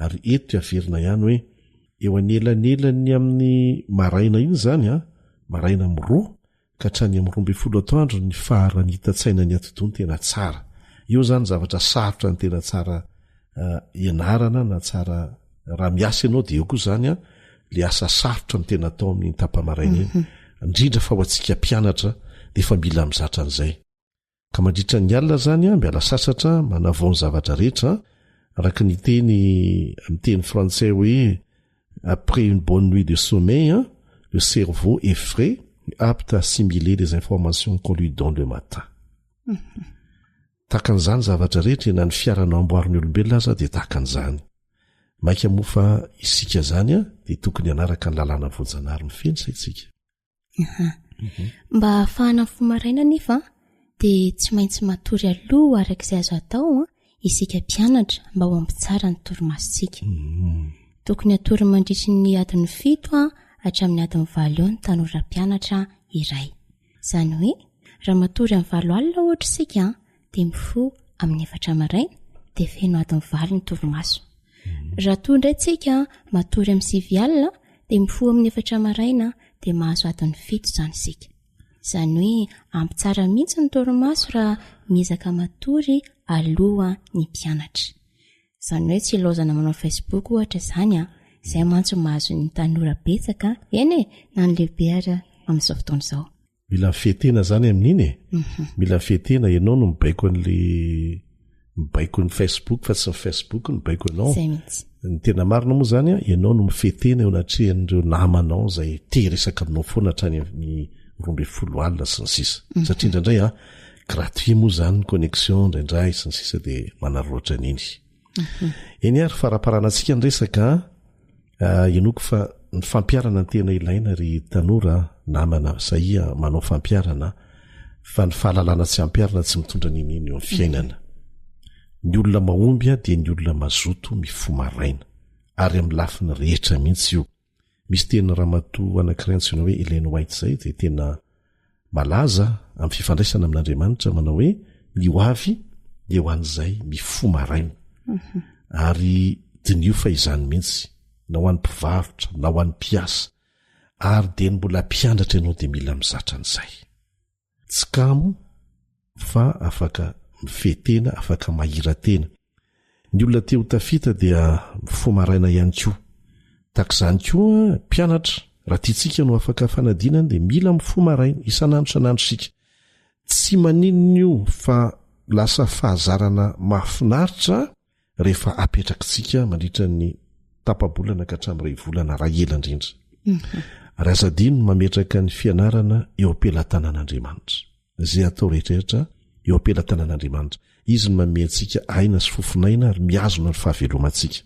Ary eto dia averina ihany hoe eo anelanelan'ny amin'ny maraina iny izany an, maraina amin'ny roa ka hatrany amin'ny 12 atoandro ny faharanitan-tsaina ny atidoha no tena tsara. Eo izany zavatra sarotra ny tena tsara eh, ianarana na tsara raha miasa ianao dia eo koa izany an, le asa sarotra no tena atao amin'iny tapa-maraina iny. Mhm. Indrindra fa ho antsika mpianatra dia efa mila mizatra an'izay. Ka mandritra ny alina izany an, miala sasatra, manavao ny zavatra rehetra, araka ny teny amin'ny teny frantsay hoe après une bonne nuit de sommeil, le cerveau est frais et apte à assimiler les informations qu'on lui donne le matin. Mhm. Tahaka an'izany zavatra rehetra e, na ny fiara namboarin'ny olombelona aza dia tahaka an'izany. Mainka moa fa isika izany dia tokony hanaraka ny lalàna voajanahary mifehy ny saintsika. Mhm. Mba hahafahana mifoha maraina anefa dia tsy maintsy matory aloha araka izay azo atao isika mpianatra mba ho ampy tsara ny torimasontsika. Mhm. Tokony hatory mandritry ny adiny fito hatramin'ny adiny valo eo ny tanora mpianatra iray. Izany hoe raha matory amin'ny valo alina ohatra isika dia mifoha amin'ny efatra maraina dia feno adiny valo ny torimaso. Mhm. Raha toa indray tsika matory amin'ny sivy alina dia mifoha amin'ny efatra maraina dia mahazo adiny fito izany isika. Izany hoe ampy tsara mihitsy ny torimaso raha miezaka matory aloha ny mpianatra. Izany hoe tsy ilaozana manao Facebook ohatra izany an! Izay mantsy no mahazo ny tanora betsaka, eny e, na ny lehibe ara amin'izao fotoana izao. Mila mifehy tena izany amin'iny e! Mila mifehy tena, ianao no mibaiko an'le mibaiko ny Facebook fa tsy ny Facebook no mibaiko anao. Izay mihitsy. Ny tena marina moa izany an, ianao no mifehy tena eo anatrehan'ireo namanao izay te hiresaka aminao foana hatrany amin'ny 12 alina sy ny sisa. Satria indraindray an, gratuit moa izany ny connexion indraindray sy ny sisa dia manararaotra an'iny. Eny ary faramparanantsika ny resaka an, ah, inoako fa ny fampiharana ny tena ilaina ry tanora namana sahia manao fampiharana fa ny fahalalana tsy ampiharina tsy mitondra n'inon'inona eo amin'ny fiainana. Ny olona mahomby dia ny olona mazoto mifoha maraina ary amin'ny lafiny rehetra mihitsy io. Misy tenin'ny ramatoa anankiray antsoina hoe Ellen White izay dia tena malaza amin'ny fifandraisana amin'Andriamanitra manao hoe ny ho avy dia ho an'izay mifoha maraina. Mhm. Ary diniho fa izany mihitsy, na ho an'ny mpivarotra, na ho an'ny mpiasa, ary dia ny mbola mpianatra ianao dia mila mizatra an'izay. Tsy kamo fa afaka mifehy tena, afaka mahira-tena. Ny olona te ho tafita dia mifoha maraina ihany koa. Tahaka izany koa, mpianatra, raha tiantsika no afaka fanadinana dia mila mifoha maraina, isan'andro isan'andro isika. Tsy maninona io fa lasa fahazarana mahafinaritra rehefa apetrakitsika mandritra ny tapa-bolana ka hatramin'ny iray volana raha ela indrindra. Mhm. Ary aza adino ny mametraka ny fianarana eo am-pelatanan'Andriamanitra. Izay atao rehetrarehetra eo am-pelatanan'Andriamanitra. Izy no manome antsika aina sy fofon'aina ary mihazona ny fahavelomantsika.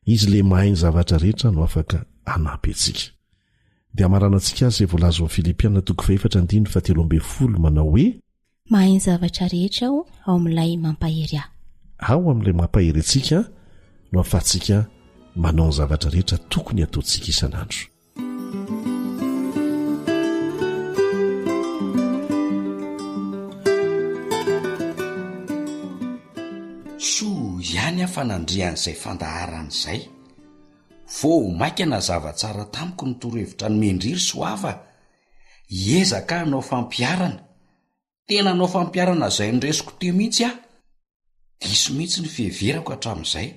Izy ilay mahay ny zavatra rehetra no afaka hanampy antsika. Dia hamaranantsika azy izay voalaza ao amin'ny Filipiana toko fahefatra andininy fahatelo ambin'ny folo manao hoe Mahay ny zavatra rehetra aho ao amin'ilay mampahery ahy. Ao amin'ilay mampahery antsika no ahafahantsika manao ny zavatra rehetra tokony hataontsika isan'andro. Soa ihany aho fa nandre an'izay fandaharana izay. Vao mainka nazava tsara tamiko ny torohevitra nomen-dry ry Soava. Hiezaka aho hanao fampiharana. Tena hanao fampiharana izay noresiko teo mihitsy aho. Diso mihitsy ny fiheverako hatramin'izay.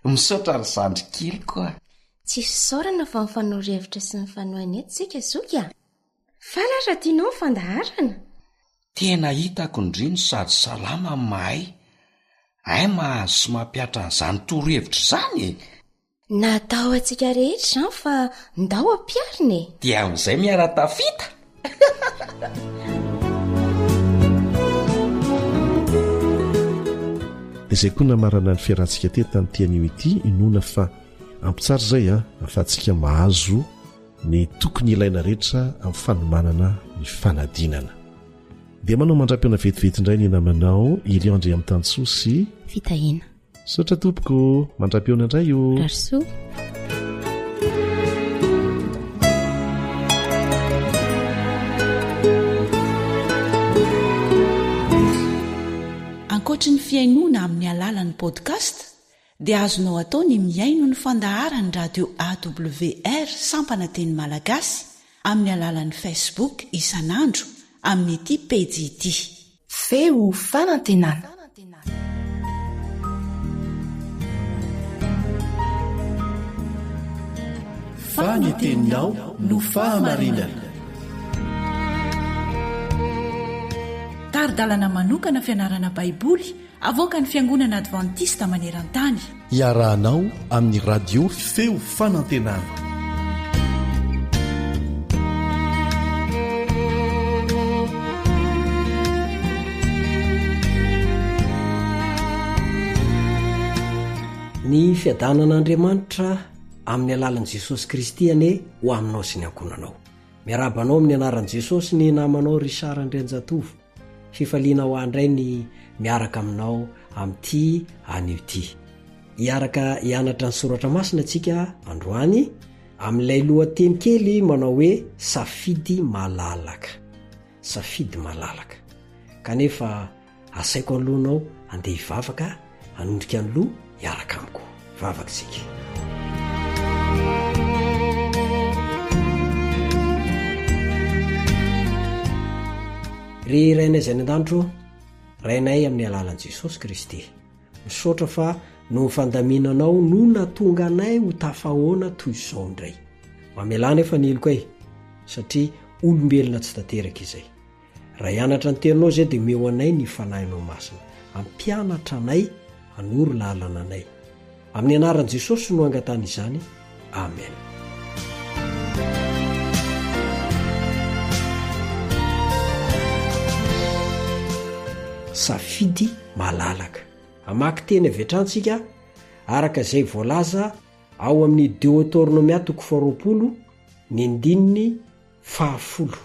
Misaotra ry zandry keliko a! Tsy fisaorana fa mifanoro hevitra sy mifanohana eto isika zoky a! Faly aho raha tianao ny fandaharana. Tena hitako ndry no sady salama no mahay. Hay mahazo sy mampihatra an'izany torohevitra izany e! Natao antsika rehetra izany fa ndao ampiharina e! Dia amin'izay miara-tafita! Dia izay koa namarana ny fiarahantsika teto tamin'ity anio ity, inoana fa ampy tsara izay an, ahafahantsika mahazo ny tokony ilaina rehetra amin'ny fanomanana ny fanadinana. Dia manao mandra-pihaona vetivety indray ny namanao Ilion Andriamitansoa sy Fitahiana. Misaotra tompoko, mandra-pihaona indray o. Rary soa. Ankoatry ny fihainoana amin'ny alalan'ny podcast dia azonao atao ny mihaino ny fandaharan'ny radio AWR sampana teny malagasy amin'ny alalan'ny Facebook isan'andro amin'ity pejy ity. Feo fanantenana. Fa ny teninao no fahamarinana. Tari-dalana manokana fianarana Baiboly avoakan'ny Fiangonana Advantista maneran-tany. Iarahanao amin'ny Radio Feo Fanantenana. Ny fiadanan'Andriamanitra amin'ny alalan'i Jesosy Kristy anie ho aminao sy ny ankohonanao. Miarahaba anao amin'ny anaran'i Jesosy ny namanao Richard Andrianjatovo. Fifaliana ho ahy indray ny miaraka aminao amin'ity anio ity. Hiaraka hianatra ny soratra masina tsika androany amin'ilay lohateny kely manao hoe safidy malalaka. Safidy malalaka. Kanefa asaiko aloha anao handeha hivavaka hanondrika ny loha hiaraka amiko. Vavaka isika. Ry Rainay izay any an-danitra ô, Rainay amin'ny alalan'i Jesosy Kristy, misaotra fa noho ny fandaminanao no nahatonga anay ho tafahoana toy izao indray. Mamelà anefa ny helokay, satria olombelona tsy tanteraka izay. Raha hianatra ny teninao izay dia omeo anay ny fanahinao masina. Hampianatra anay, hanoro lalana anay. Amin'ny anaran'i Jesosy no angatahana izany. Amen. Safidy malalaka. Hamaky teny avy hatrany tsika araka izay voalaza ao amin'ny Deotornomia toko faharoapolo ny andininy fahafolo.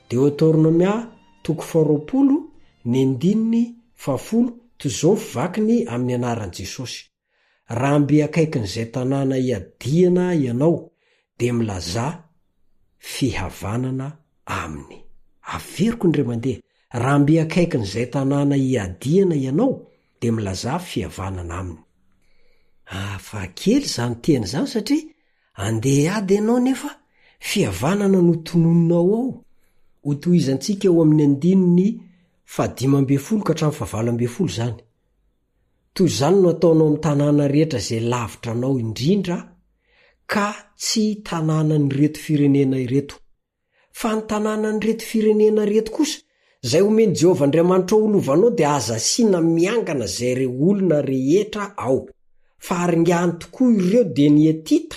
Deotornomia toko faharoapolo ny andininy fahafolo toy izao ny fivakiny amin'ny anaran'i Jesosy, Raha mby akaikin'izay tanàna iadiana ianao, dia milazà fihavanana aminy. Averiko indray mandeha, raha mby akaikin'izay tanàna iadiana ianao, dia milazà fihavanana aminy. Hafa kely izany teny izany satria Andeha hiady ianao nefa fihavanana no tononinao ao. Hotohizantsika eo amin'ny andininy fahadimy ambin'ny folo ka hatramin'ny fahavalo ambin'ny folo izany. Toy izany no ataonao amin'ny tanàna rehetra izay lavitra anao indrindra ka tsy tanànan'ireto firenena ireto. Fa ny tanànan'ireto firenena ireto kosa, izay omen'i Jehovah Andriamanitrao ho lovanao, dia aza asiana miangana izay re olona rehetra ao. Fa haringany tokoa ireo, dia ny Hetita,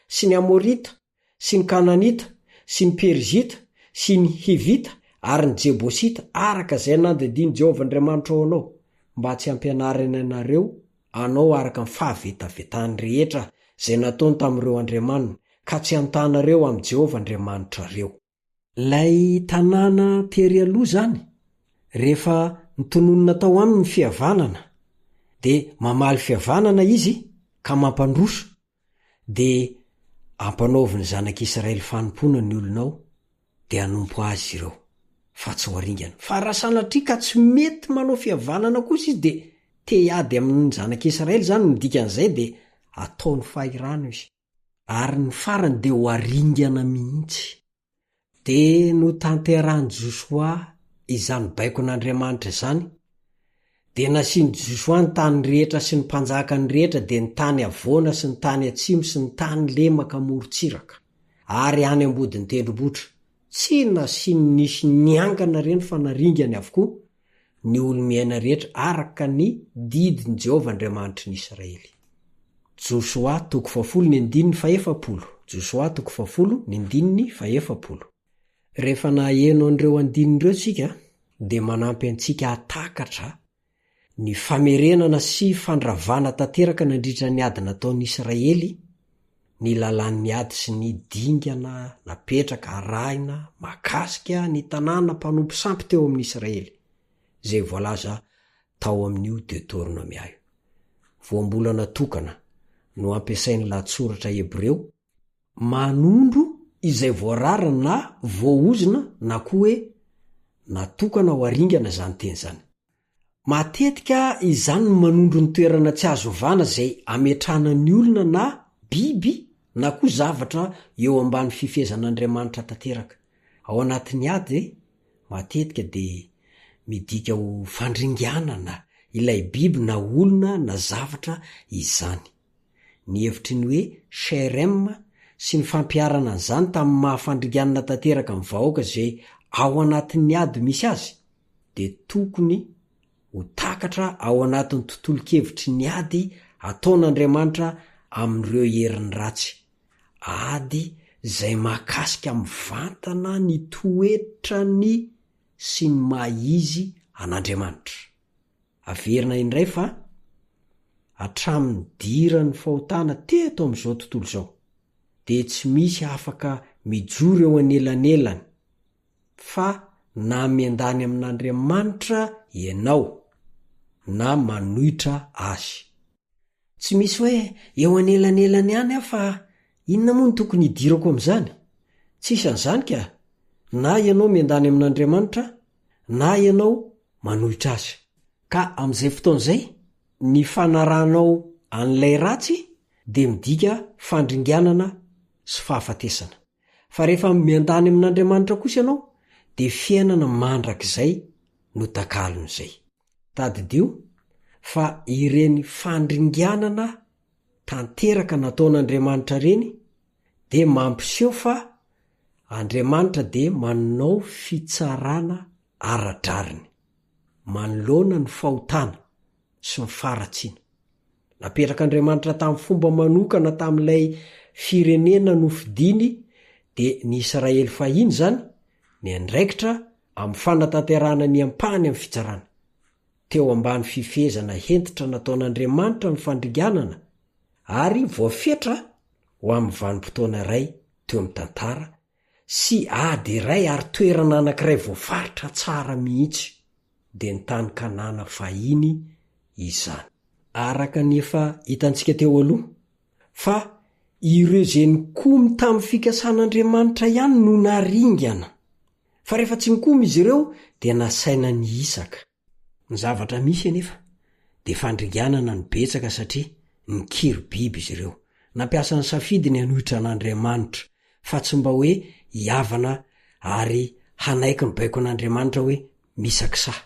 sy ny Amorita, sy ny Kananita, sy ny Perizita, sy ny Hivita, ary ny Jebosita, araka izay nandidian'i Jehovah Andriamanitrao anao, mba tsy hampianariny anareo anao araka ny fahavetavetany rehetra izay nataony tamin'ireo andriamaniny, ka tsy hantanareo amin'i Jehovah Andriamanitrareo. Ilay tanàna tery aloha izany, rehefa notononina tao aminy ny fihavanana, dia mamaly fihavanana izy ka mampandroso, dia ampanaovin'ny zanak'Israely fanompoana ny olona ao, dia hanompo azy ireo, fa tsy ho aringana. Fa raha sanatria ka tsy mety manao fihavanana kosa izy dia te hiady amin'ny zanak'Israely izany no dikan'izay dia ataony fahirano izy. Ary ny farany dia ho aringana mihitsy. Dia notanterahin'i Josoa izany baikon'Andriamanitra izany, dia nasian'i Josoa ny tany rehetra sy ny mpanjakany rehetra, dia ny tany havoana sy ny tany atsimo sy ny tany lemaka amoron-tsiraka, ary any am-bodin'ny tendrombohitra. Tsy nasiany nisy niangana ireny fa naringany avokoa ny olo-miaina rehetra araka ny didin'i Jehovah Andriamanitry ny Israely. Josoa toko fahafolo ny andininy fahefapolo Josoa toko fahafolo ny andininy fahefapolo. Rehefa naheno an'ireo andininy ireo isika dia manampy antsika hahatakatra ny famerenana sy fandravana tanteraka nandritra ny ady nataon'ny Israely ny lalàn'ny ady sy ny dingana napetraka arahina mahakasika ny tanàna mpanompo sampy teo amin'ny Israely, izay voalaza tao amin'io Deoteronomia io. Voambolana tokana no ampiasain'ny lahatsoratra hebreo manondro izay voarara na voaozona na koa hoe natokana ho aringana izany teny izany. Matetika izany no manondro ny toerana tsy azo ovana izay ametrahana ny olona na biby na koa zavatra eo ambany fifehezan'Andriamanitra tanteraka. Ao anatin'ny ady, matetika dia midika ho fandringanana ilay biby na olona na zavatra izany. Ny hevitry ny hoe cherem sy ny fampiharana an'izany tamin'ny maha fandringanana tanteraka ny vahoaka izay ao anatin'ny ady misy azy dia tokony ho takatra ao anatin'ny tontolon-kevitry ny ady ataon'Andriamanitra amin'ireo herin'ny ratsy, ady izay mahakasika mivantana ny toetrany sy ny maha-izy an'Andriamanitra. Averina indray fa hatramin'ny nidiran'ny fahotana teto amin'izao tontolo izao, dia tsy misy afaka mijoro eo anelanelany fa na miandany amin'Andriamanitra ianao na manohitra Azy. Tsy misy hoe eo anelanelany ihany aho fa inona moa no tokony hidirako amin'izany? Tsisy an'izany ka! Na ianao miandany amin'Andriamanitra na ianao manohitra Azy. Ka amin'izay fotoana izay, ny fanarahanao an'ilay ratsy dia midika fandringanana sy fahafatesana. Fa rehefa miandany amin'Andriamanitra kosa ianao, dia fiainana mandrakizay no takalon'izay. Tadidio fa ireny fandringanana tanteraka nataon'Andriamanitra ireny dia mampiseho fa Andriamanitra dia manao fitsarana ara-drariny manoloana ny fahotana sy ny faharatsiana. Napetrak'Andriamanitra tamin'ny fomba manokana tamin'ilay firenena nofidiny dia ny Israely fahiny izany ny andraikitra amin'ny fanatanterahana ny ampahany amin'ny fitsarana. Teo ambany fifehezana hentitra nataon'Andriamanitra ny fandringanana ary voafetra ho amin'ny vanim-potoana iray teo amin'ny tantara sy ady iray ary toerana anankiray voafaritra tsara mihitsy, dia ny tany Kanana fahiny izany. Araka ny efa hitantsika teo aloha, fa ireo izay nikomy tamin'ny fikasan'Andriamanitra ihany no naringana, fa rehefa tsy nikomy izy ireo dia nasaina nihisaka. Ny zavatra misy anefa dia fandringanana no betsaka satria nikiry biby izy ireo. Nampiasa ny safidiny hanohitra an'Andriamanitra fa tsy mba hoe hihavana ary hanaiky ny baikon'Andriamanitra hoe misakisaha.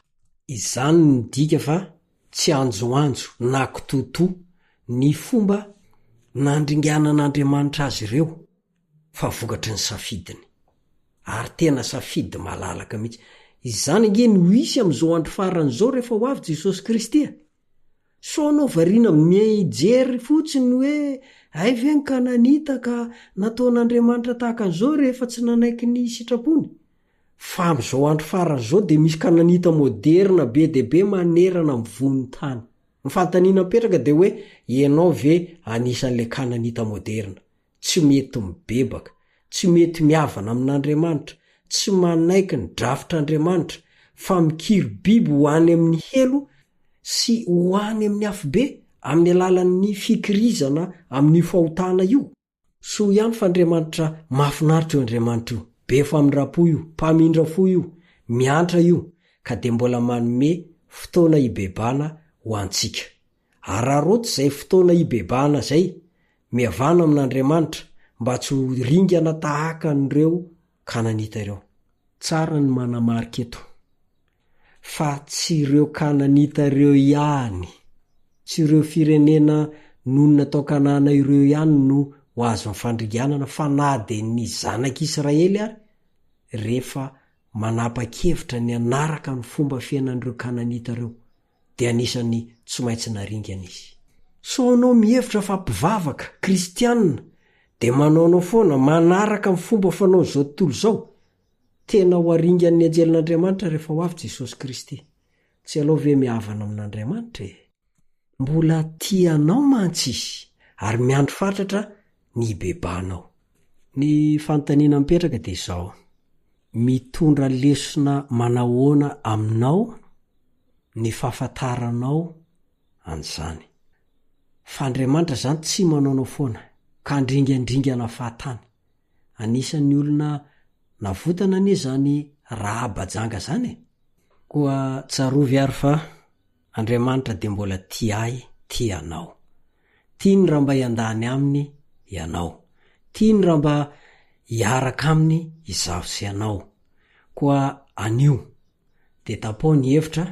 Izany no midika fa tsy anjoanjo na kitoatoa ny fomba nandringanan'Andriamanitra azy ireo. fa vokatry ny safidiny. Ary tena safidy malalaka mihitsy. Izany ange no hisy amin'izao andro farany izao rehefa ho avy Jesosy Kristy e! Sao anao variana mijery fotsiny hoe hay ve ny Kananita ka nataon'Andriamanitra tahaka an'izao rehefa tsy nanaiky ny sitrapony? Fa amin'izao andro farany izao dia misy Kananita moderina be dia be manerana ny vohon'ny tany. Ny fanontaniana mipetraka dia hoe ianao ve anisan'ilay Kananita moderina? tsy mety mibebaka, tsy mety mihavana amin'Andriamanitra, tsy manaiky ny drafitr'Andriamanitra, fa mikiry biby ho any amin'ny helo sy ho any amin'ny afobe amin'ny alalan'ny fikirizana amin'io fahotana io. Soa ihany fa Andriamanitra mahafinaritra io Andriamanitra io, be famindram-po io, mpamindra fo io, miantra io, ka dia mbola manome fotoana hibebana ho antsika. Araraoty izay fotoana hibebahana izay, mihavana amin'Andriamanitra mba tsy ho ringana tahaka an'ireo Kananita ireo. Tsara ny manamarika eto fa tsy ireo Kananita ireo ihany, tsy ireo firenena nonina tao Kanana ireo ihany no ho azon'ny fandringanana fa na dia ny zanak'Israely ary rehefa manapa-kevitra ny hanaraka ny fomba fiainan'ireo Kananita ireo dia anisan'ny tsy maintsy naringana izy. Sao anao mihevitra fa mpivavaka, kristianina, dia manaonao foana, manaraka ny fomba fanaon'izao tontolo izao? Tena ho aringan'ny anjelin'Andriamanitra rehefa ho avy Jesosy Kristy. Tsy alao ve mihavana amin'Andriamanitra e? Mbola tia anao mantsy Izy, ary miandry fatratra ny hibebahanao. Ny fanontaniana mipetraka dia izao, mitondra lesona manahoana aminao ny fahafantaranao an'izany? Fa Andriamanitra izany tsy manaonao foana, ka handringandringana fahatany. Anisan'ny olona navotana anie izany Rahaba janga izany e! Koa tsarovy ary fa Andriamanitra dia mbola tia ahy, tia anao. Tiany raha mba hiandany aminy ianao. Tiany raha mba hiaraka aminy izaho sy ianao. Koa anio, dia tapaho ny hevitra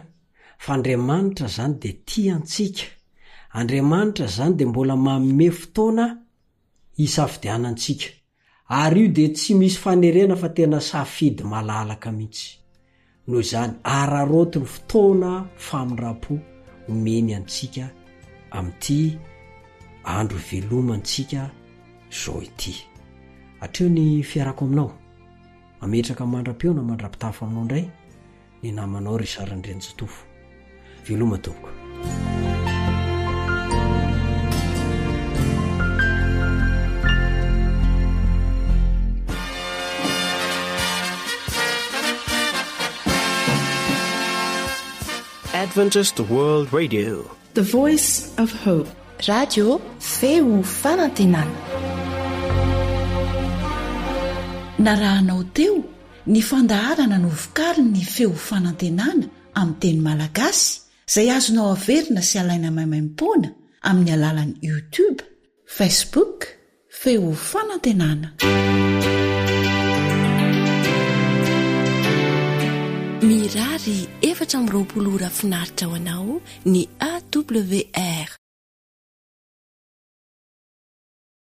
fa Andriamanitra izany dia tia antsika. Andriamanitra izany dia mbola manome fotoana hisafidianantsika. Ary io dia tsy misy fanerena fa tena safidy malalaka mihitsy. Noho izany, araraoty ny fotoana famindram-po omeny antsika amin'ity andro ivelomantsika izao ity. Hatreo ny fiarako aminao. Mametraka mandra-peo na mandra-pitafa aminao indray ny namanao Richard Andrianjitovo. Veloma tompoko. Adventist World Radio. The Voice of Hope. Radio Feo Fanantenana. Narahanao teo ny fandaharana novokarin'ny Feo Fanantenana amin'ny teny malagasy izay azonao averina sy alaina maimaimpoana amin'ny alalan'ny YouTube, Facebook, Feo Fanantenana. Mirary 24 ora finaritra ho anao ny AWR.